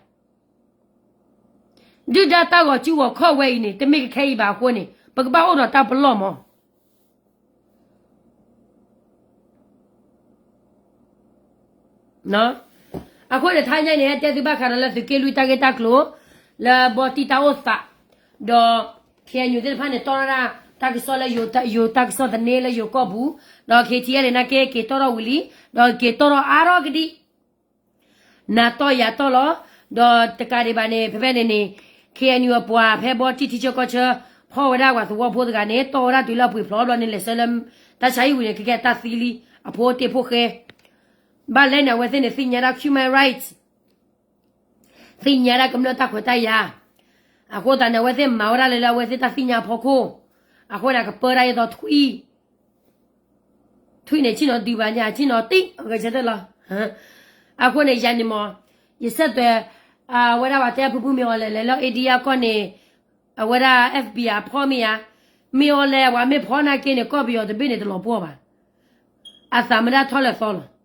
ဒုၣ်ဒါတၢ်ဂီၤစုဂီၤခီၣ်ဝဲအံၤန့ၣ် တမ့ၢ်ကခဲအံၤဘၣ်အဃိန့ၣ် ပကဘၣ်အိၣ်ဒီးတၢ်ပလီၢ်မး. အဃိန့ၣ် ထါညါအံၤန့ၣ် ဟဲတဲသုဘၣ်ဃးဒီးလၢသုးက့လွံၢ်တၢ်ဂ့ၢ်တၢ်ကျိၤ လၢဘီတံၢ်တၢ်အိၣ်သး, ဒီး ခ့ၣ်အဲၣ်ယူၣ်သ့ၣ်တဖၣ်န့ၣ် တီၢ်ထီၣ်ဒၣ်တၢ်ကစီၣ်လၢယိၤတၢ်ကစီၣ်သန့လၢယိၤကီၢ်ပူၤ, ဒီး ခ့ၣ်ထံၣ်အဲၣ်လ့ၣ် နာ်က့ က့ၤတီၢ်ထီၣ်ဝံၤလံ, ဒီးက့ၤတီၢ်ထီၣ်အါထီၣ်ကဒံ နၤတီၢ်ယၤတီၢ်လီၤ. ဒီးတကးဒံးဘၣ်န့ၣ် ဖဲဖဲန့ၣ်န့ၣ် ခ့ၣ်အဲၣ်ယူၣ်အပှၤဖဲဘီတံၢ်ထံဆၢကီၢ်ဆၢ ဖီၣ်ဝဲဒၣ်ပှၤသဝီဖိတဂၤန့ၣ် တီၢ်ဝဲဒၣ်တုၤလၢအပှ့ၤဖျိးဘျီန့ၣ် လဲၤဆၢလၢ တၢ်ဆါဟံၣ်ဝံၤန့ၣ် ကကဲတၢ်သံလံ, အဖိတ့ၢ်ဖိဃဲ ဘၣ်လဲၣ်န့ၣ် အဝဲသ့ၣ်န့ၣ် သ့ၣ်ညါဒၣ် human rights, သ့ၣ်ညါဒၣ်ကမျၢၢ်တၢ်ခွဲးတၢ်ယာ်, အဃိသတးန့ၣ် အဝဲသ့ၣ်မၤဝဲဒၣ်လၢ လၢအဝဲသ့ၣ်တၢ်သ့ၣ်ညါအဖီခိၣ်, အဃိန့ၣ် ကပၢဒၣ်အသိးထွံၣ် ထွံၣ်န့ၣ် ဆ့ၣ်နီၤဒုးဘၣ်ညါ ဆ့ၣ်နီၤတံၢ် အဂဲၤဆၢထၢၣ်လီၤ. အဃိန့ၣ် ယၤန့ၣ်မး ယဆၢတဲာ် အဝဲဒၣ်ပှၤတဲဖုဖုမ့ၢ်အီၤလဲၣ် လဲၤလၢ India ကီၢ်န့ၣ် အဝဲဒၣ် F B I အဖီမ့ၢ်ဧါ, မ့ၢ်အီၤလဲၣ် ပှၤမ့ၢ်ဖီနာ်က့န့ၣ် ကီၢ်ပယီၤတဘ့ၣ်န့ၣ် တလီၤပှီၢ်ဘၣ်. အသးမ့ၢ်ဒၣ်ထီၣ်လဲၤသီလီၤ.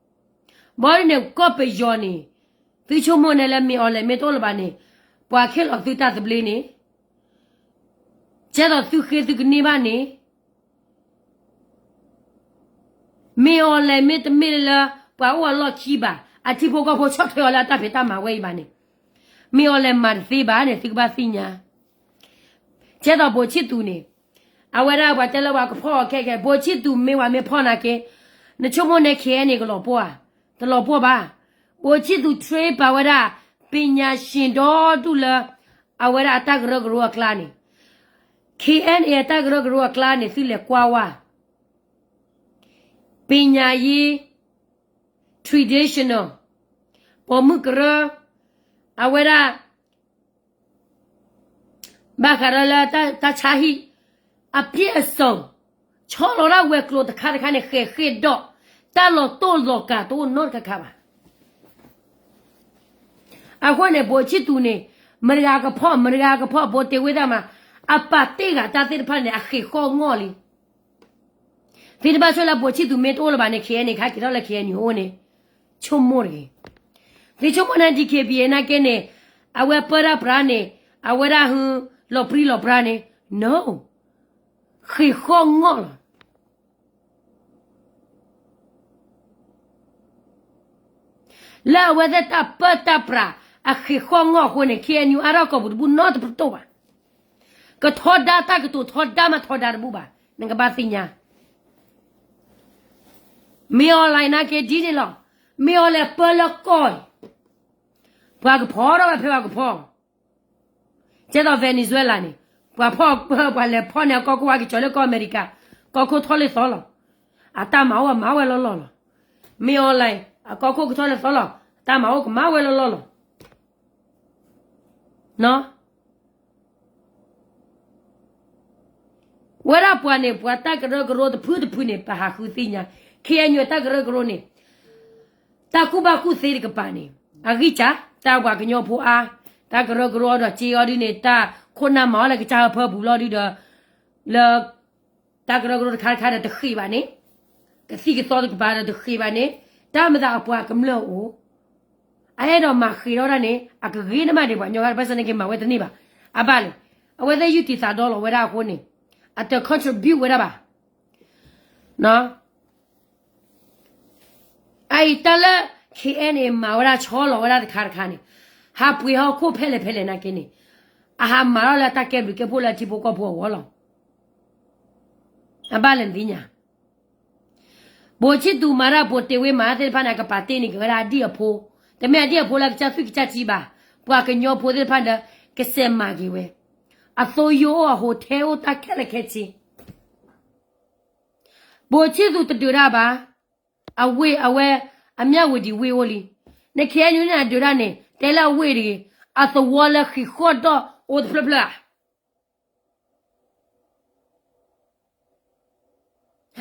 ဘၣ်ဒ်န့ၣ် ကီၢ်ပယီၤန့ၣ် သုဆိကမိၣ်န့ၣ်လၢမ့ၢ်အီၤလဲၣ် မ့ၢ်တအိၣ်လၢၤဘၣ်န့ၣ်, ပှၤခဲလီၤသုတၢ်သဘျ့န့ၣ်, ကဲသိးသုဃ့သုကန့ၢ်ဘၣ်န့ၣ်, မ့ၢ်အီၤလဲၣ် မ့တမ့ၢ်လၢပှၤအိၣ်အလီၢ်ခံဘၣ်, အထံဖိကီၢ်ဖိဆီၣ်ထွဲအီၤလၢအတၢ်ဖံးတၢ်မၤဝဲအံၤဘၣ်န့ၣ်, မ့ၢ်အီၤလဲၣ်မၤတသ့ဘၣ်န့ၣ် သုကဘၣ်သ့ၣ်ညါ. ကဲသိးဘိးဆံၣ်သူးန့ၣ်, အဝဲဒၣ်ပှၤတဲလၢပှၤကဖီၣ်အီၤခဲကဲ, ဘိးဆံၣ်သူးမ့ၢ်ပှၤမ့ၢ်ဖီၣ်နာ်က့, နဆိကမိၣ်န့ၣ် ခဲအံၤန့ၣ် ကလီၤပှီၢ်ဧါ, တလီၤပှီၢ်ဘၣ်. ဘိးဆံၣ်သူး train ပာ်ဝဲဒၣ် ပညာရှင်ဒီဒူၣ်လၢ အဝဲဒၣ်အတၢ်ကရၢကရိအကျါန့ၣ်, ခဲအံၤန့ၣ် အတၢ်ကရၢကရိအကျါန့ၣ် သုလဲၤကွၢ်ဝဲ ပညာရေး, traditional, ပိာ်မုၣ်ကရၢ, အဝဲဒၣ် ဘၣ်ဃးဒီးလၢတၢ်ဆါဟံၣ် အပြည့်အစုံ, ဆီလီၤဒၣ်ဝဲၤကျိၤတခါတခါန့ၣ် ဃဲၤဃ့ၢ်ဒီး တၢ်လီၤတိၢ်လီၤကၤတအိၣ်နီတခါခါဘၣ်. အဃိန့ၣ် ဘိးဆံၣ်သူးန့ၣ် မတၤဂၤကဖီၣ် မတၤဂၤကဖီၣ် ဘိးတ့ၢ်ဝ့ၢ်တၢ်မၤ အပာ်တ့ၢ်ဂၤတၢ်သ့ၣ်တဖၣ်န့ၣ် အဃ့ၢ်ဃီၣ်ငီၣ်လံ. သုတဘၣ်ဆိၣ်လၢဘိးဆံၣ်သူးမ့ၢ်တအိၣ်လၢၤဘၣ်န့ၣ် ခဲအံၤန့ၣ် ခါက့ၤထီၣ်လၢ ခဲအံၤန့ၣ် အိၣ်န့ၣ် ဆိကမိၣ်တဂ့ၤ. သုဆိကမိၣ်န့ၣ် DKBA နာ်က့န့ၣ် အဝဲပၢတၢ်ပြးန့ၣ် အဝဲဒၣ်ဟူ လီၤပြံလီၤပြါန့ၣ် no, ဃ့ၢ်ဃီၣ်ငီၣ်လီၤ. လၢအဝဲသ့ၣ်တၢ်ပၢတၢ်ပြး အဃ့ၢ်ဃီၣ်ငီၣ်အဃိန့ၣ် KNU အါထီၣ်ကီၢ်ပူၤတဘူၣ်နီတပတီၢ်ဘၣ်. ကထီဒါတၢ်ကတိၤထီဒါမးထီဒါတဘူၣ်ဘၣ်. နကဘၣ်သ့ၣ်ညါ မ့ၢ်အီၤလဲၣ်နာ်က့ ဒ်န့ၣ်လီၤ. မ့ၢ်အီၤလဲၣ်ပၢလၢကီၢ်အံၤ ပှၤကဖီၣ်ထီၣ်ဝဲဖဲပှၤကဖီၣ် ကဲသိး Venezuela န့ၣ် ပှၤဖီၣ် ပှၤလဲၤဖီၣ်န့ၣ် အကီၢ်ခိၣ်ဝဲကကၠီၤလၢကီၢ်အမဲရကၤ ကီၢ်ခိၣ်ထီၣ်လၢသီလီၤ. အတၢ်မၤအိၣ်အမၤဝဲလီၤလီၤလီၤ. မ့ၢ်အီၤလဲၣ် အကီၢ်ခိၣ်ကထီၣ်လၢသီလီၤ. အတၢ်မၤအိၣ်ကမၤဝဲလီၤလီၤလီၤ. ဝဲဒၣ်ပှၤန့ၣ် ပှၤတၢ်ကရၢကရိတဖုတဖုန့ၣ် ပဟးဃုသ့ၣ်ညါ KNU တၢ်ကရၢကရိန့ၣ် တၢ်ကူၣ်ဘၣ်ကူၣ်သ့တကပၤန့ၣ် အဂံၢ်စၢ် တၢ်ပှၤကညီဖိအါ တၢ်ကရၢကရိအီၤဒီးစ့အီၤဒ်န့ၣ် တၢ်ခိၣ်နၢ်မၤအီၤလၢကစၢ်ဟၢဖၢပူၤလီၤဒုဒီး လၢ တၢ်ကရၢကရိတခါတခါဒီးတဃ့ၢ်ဘၣ်န့ၣ် ကသံၣ်ကသီတကပၤဒီးတဃ့ၢ်ဘၣ်န့ၣ် တၢ်မၤသးအပှၤကမျၢၢ်အိၣ် အအဲၣ်ဒိးမၤဃ့ၢ်ထီၣ်ဒၣ်န့ၣ် အကဂ့ၤနမးဒံးပှၤကညီဂၤတဘၣ်စၢၤန့ၣ်က့ၤမၤဝဲတန့ၢ်ဘၣ်. အဘၣ်လဲၣ် အဝဲသ့ၣ်ယုၢ်တံၢ်သးဒီလီၤဝဲဒၣ်အဃိန့ၣ် အတ contribute ဝဲဒၣ်ဘၣ်. အအံၤတၢ်လၢ KNA မၤဝဲဒၣ်ဆီလီၤဝဲဒၣ်တခါတခါန့ၣ် ဟးပှ့ၤဟီၣ်ခိၣ်ဖဲလဲၣ်ဖဲလဲၣ်နာ်က့န့ၣ် အဟးမၤထီၣ်လၢတၢ်ကဲဘျုးကဲဖှိၣ်လၢထံဖိကီၢ်ဖိအဂီၢ်လီၤ. အဘၣ်လဲၣ်နသ့ၣ်ညါ ဘိးဆံၣ်သူးမၤတၢ် ဘိးတ့ၢ်ဝ့ၢ်မၤတၢ်သ့ၣ်တဖၣ်န့ၣ် အကပာ်တ့ၢ်န့ၢ်က့ၤဝဲဒၣ်အဒံၣ်အဖိ, တမ့ၢ်အဒံၣ်အဖိလၢကစၢ်သွံၣ်ကစၢ်ထံဘၣ်, ပှၤကညီဖိသ့ၣ်တဖၣ်ဒီး ကစဲးမၤက့ၤဝဲ, အသိယိအိၣ် အ hotel အိၣ် တၢ်ခဲလၢာ်ခဲဆ့, ဘိးဆံၣ်သူးတဒုးတၢ်ဘၣ်, အဝ့ၢ်အဝဲ အမၠၣ်ဝတံၤဝ့ၢ်အိၣ်လံ, န KNU န့ၣ်အဒုးတၢ်န့ၣ် တဲလၢအဝ့ၢ်တဂ့ၤ, အသဝီလၢဃ့ၢ်ဃီၣ်ဒီးအိၣ်တဖျၢၣ်ဖျၢၣ်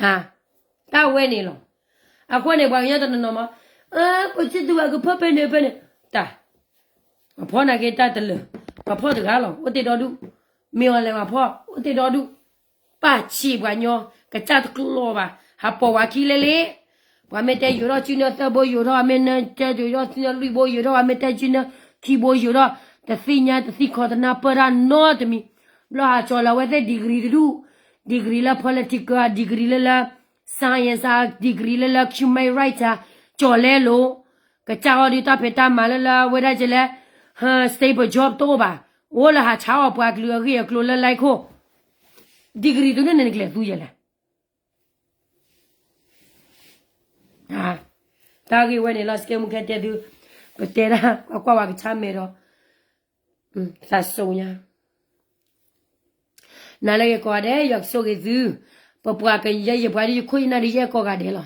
ဧါ တၢ်ဝဲန့ၣ်လီၤ. အဃိန့ၣ် ပှၤကညီတနီၤနီၤမး, ပှၤဆံၣ်သူးအကဖီၣ်ဖဲန့ၣ်ဖဲန့ၣ်, တၢ်, ပှၤဖီၣ်နာ်က့တၢ်တလၢာ်, ပှၤဖီၣ်တဂၤလီၤ, အိၣ်တ့ၢ်ဒီဒူၣ်, မ့ၢ်အီၤလဲၣ်ပှၤဖီၣ်, အိၣ်တ့ၢ်ဒီဒူၣ်, ပာ်ဆံးပှၤညီ, ကစၢ်တကျိးဘၣ်, ဟးပိာ်ဝဲခံလဲလဲၣ်, ပှၤမ့ၢ်တဲယိၤထီၣ်စုနၢသၢဘိယိၤထီၣ်, မ့ၢ်တဲယိၤထီၣ်စုနၢလွံၢ်ဘိယိၤထီၣ်, မ့ၢ်တဲစုနၢခံဘိယိၤထီၣ်, တသ့ၣ်ညါတသံၣ်ခီတနၢ်ပၢၢ်တၢ်နီတမံၤ, ဘျီဟးကၠီၤလီၤဝဲသ့ၣ် degree တဒူၣ်, degree လၢ political degree လၢလၢ science degree လၢလၢ human rights ကၠီၤလဲလိာ်, ကစၢ်အီၤဒုးတၢ်ဖံးတၢ်မၤလၢလၢဝဲဒၣ်ကလဲၣ်, stable job တအိၣ်ဘၣ်, အိၣ်လၢဟးဆါအီၣ်ပှၤကလုာ်အဂ့ၢ်အကျိၤလၢလၢခိၣ်, degree တဒူၣ်န့ၣ်နကလဲၤသူယဲလဲၣ် တၢ်ဂ့ၢ်ဝဲန့ၣ်လီၤ စကဲမူခဲတဲသု, ပတဲဒၣ် ပှၤကွၢ်ဝဲကဆါမဲာ်ဒီး, သးစိညါ, နၤလၢယကိးဂၤဒဲး ယွၤကဆိၣ်ဂ့ၤသု, ပပှၤကယဲၢ်ယပှၤဒ်ယခိၣ်ယနၢ်ဒ်ယအဲၣ်ကိးဂၤဒဲးလီၤ.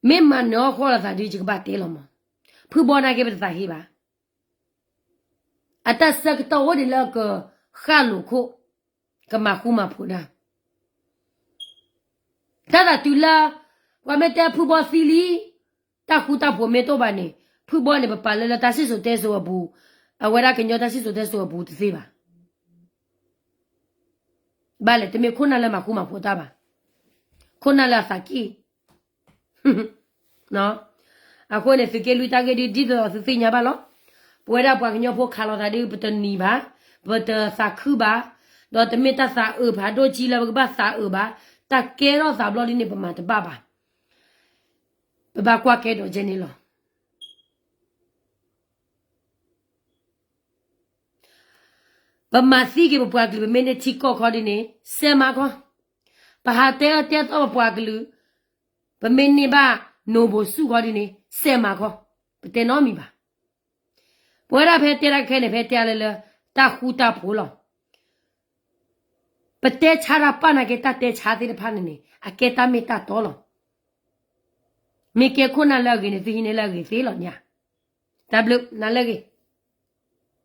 မ့ၢ်မၤနၢၤအီၣ်ဃီလိာ်သးဒ်ယကဘၣ်တဲလီၤမး, ဖုဘီနာ်က့ပတသးဟ့ဘၣ်. အတၢ်ဆၢကတီၢ်အိၣ်ဒံးလၢကဃၣ်လိာ်ခိၣ်, ကမၤဃူမၤဖိးတၢ်, တၢ်သးတုၤလၢ ပှၤမ့ၢ်တဲဖုဘီသံလံ, တၢ်ဃူတၢ်ဖိးမ့ၢ်တအိၣ်ဘၣ်န့ၣ် ဖုဘီန့ၣ် ပပာ်လၢလၢတၢ်စံၣ်စိၤတဲစိၤအပူၤ, အဝဲဒၣ်ကညီတၢ်စံၣ်စိၤတဲစိၤအပူၤတသ့ဘၣ်. ဘၣ်လဲၣ် တမ့ၢ်ခိၣ်နၢ်လၢမၤဃူမၤဖိးတၢ်ဘၣ်, ခိၣ်နၢ်လၢအသးက့ၣ် အဃိန့ၣ် သုးက့လွံၢ်တၢ်ဂ့ၢ်ဒ် ဒ်သိးသုသ့ၣ်ညါဘၣ်လီၤ. ပဝဲဒၣ်ပှၤကညီဖိခးလီၤသးဒ် ပတနံၤဘၣ်, ပတသးခုဘၣ်, ဒီးတမ့ၢ်တၢ်သးအုးဖးဒိၣ်ကံလၢပကဘၣ်သးအုးဘၣ်, တၢ်ကဲထီၣ်သးဘျီဒ်န့ၣ် ပမၤတဘၣ်ဘၣ်. ပဘၣ်ကွၢ်ကဲဒီးကဲန့ၣ်လီၤ. ပမၤသံက့ၤပပှၤကလုာ် ပမ့ၢ်န့ၢ်ထံကီၢ်ခီဒ်န့ၣ် စဲးမၤခီ, ပဟးတဲအၢတဲသီပပှၤကလုာ်, ပမ့ၢ်န့ၢ်ဘၣ်နိၣ်ဘိၣ်ဆူၣ်ခီဒ်န့ၣ် စဲးမၤခီ, ပတဲနီတမံၤဘၣ်. ပဝဲဒၣ်ဖဲတဲတၢ်ခဲန့ၣ် ဖဲတဲလၢလၢ တၢ်ဃူတၢ်ဖိးလီၤ. ပတဲဆါတၢ်ပာ်နာ်က့ တၢ်တဲဆါသ့ၣ်တဖၣ်န့ၣ်န့ၣ် အကဲတၢ်မ့ၢ်တၢ်တီလီၤ. မ့ၢ်ကဲခိၣ်နၢ်လၢအဂ့ၤန့ၣ် သုဟံးန့ၢ်လၢအဂ့ၤသ့လီၤညါ. တၢ်ဘျုးနၤလၢအဂ့ၤ.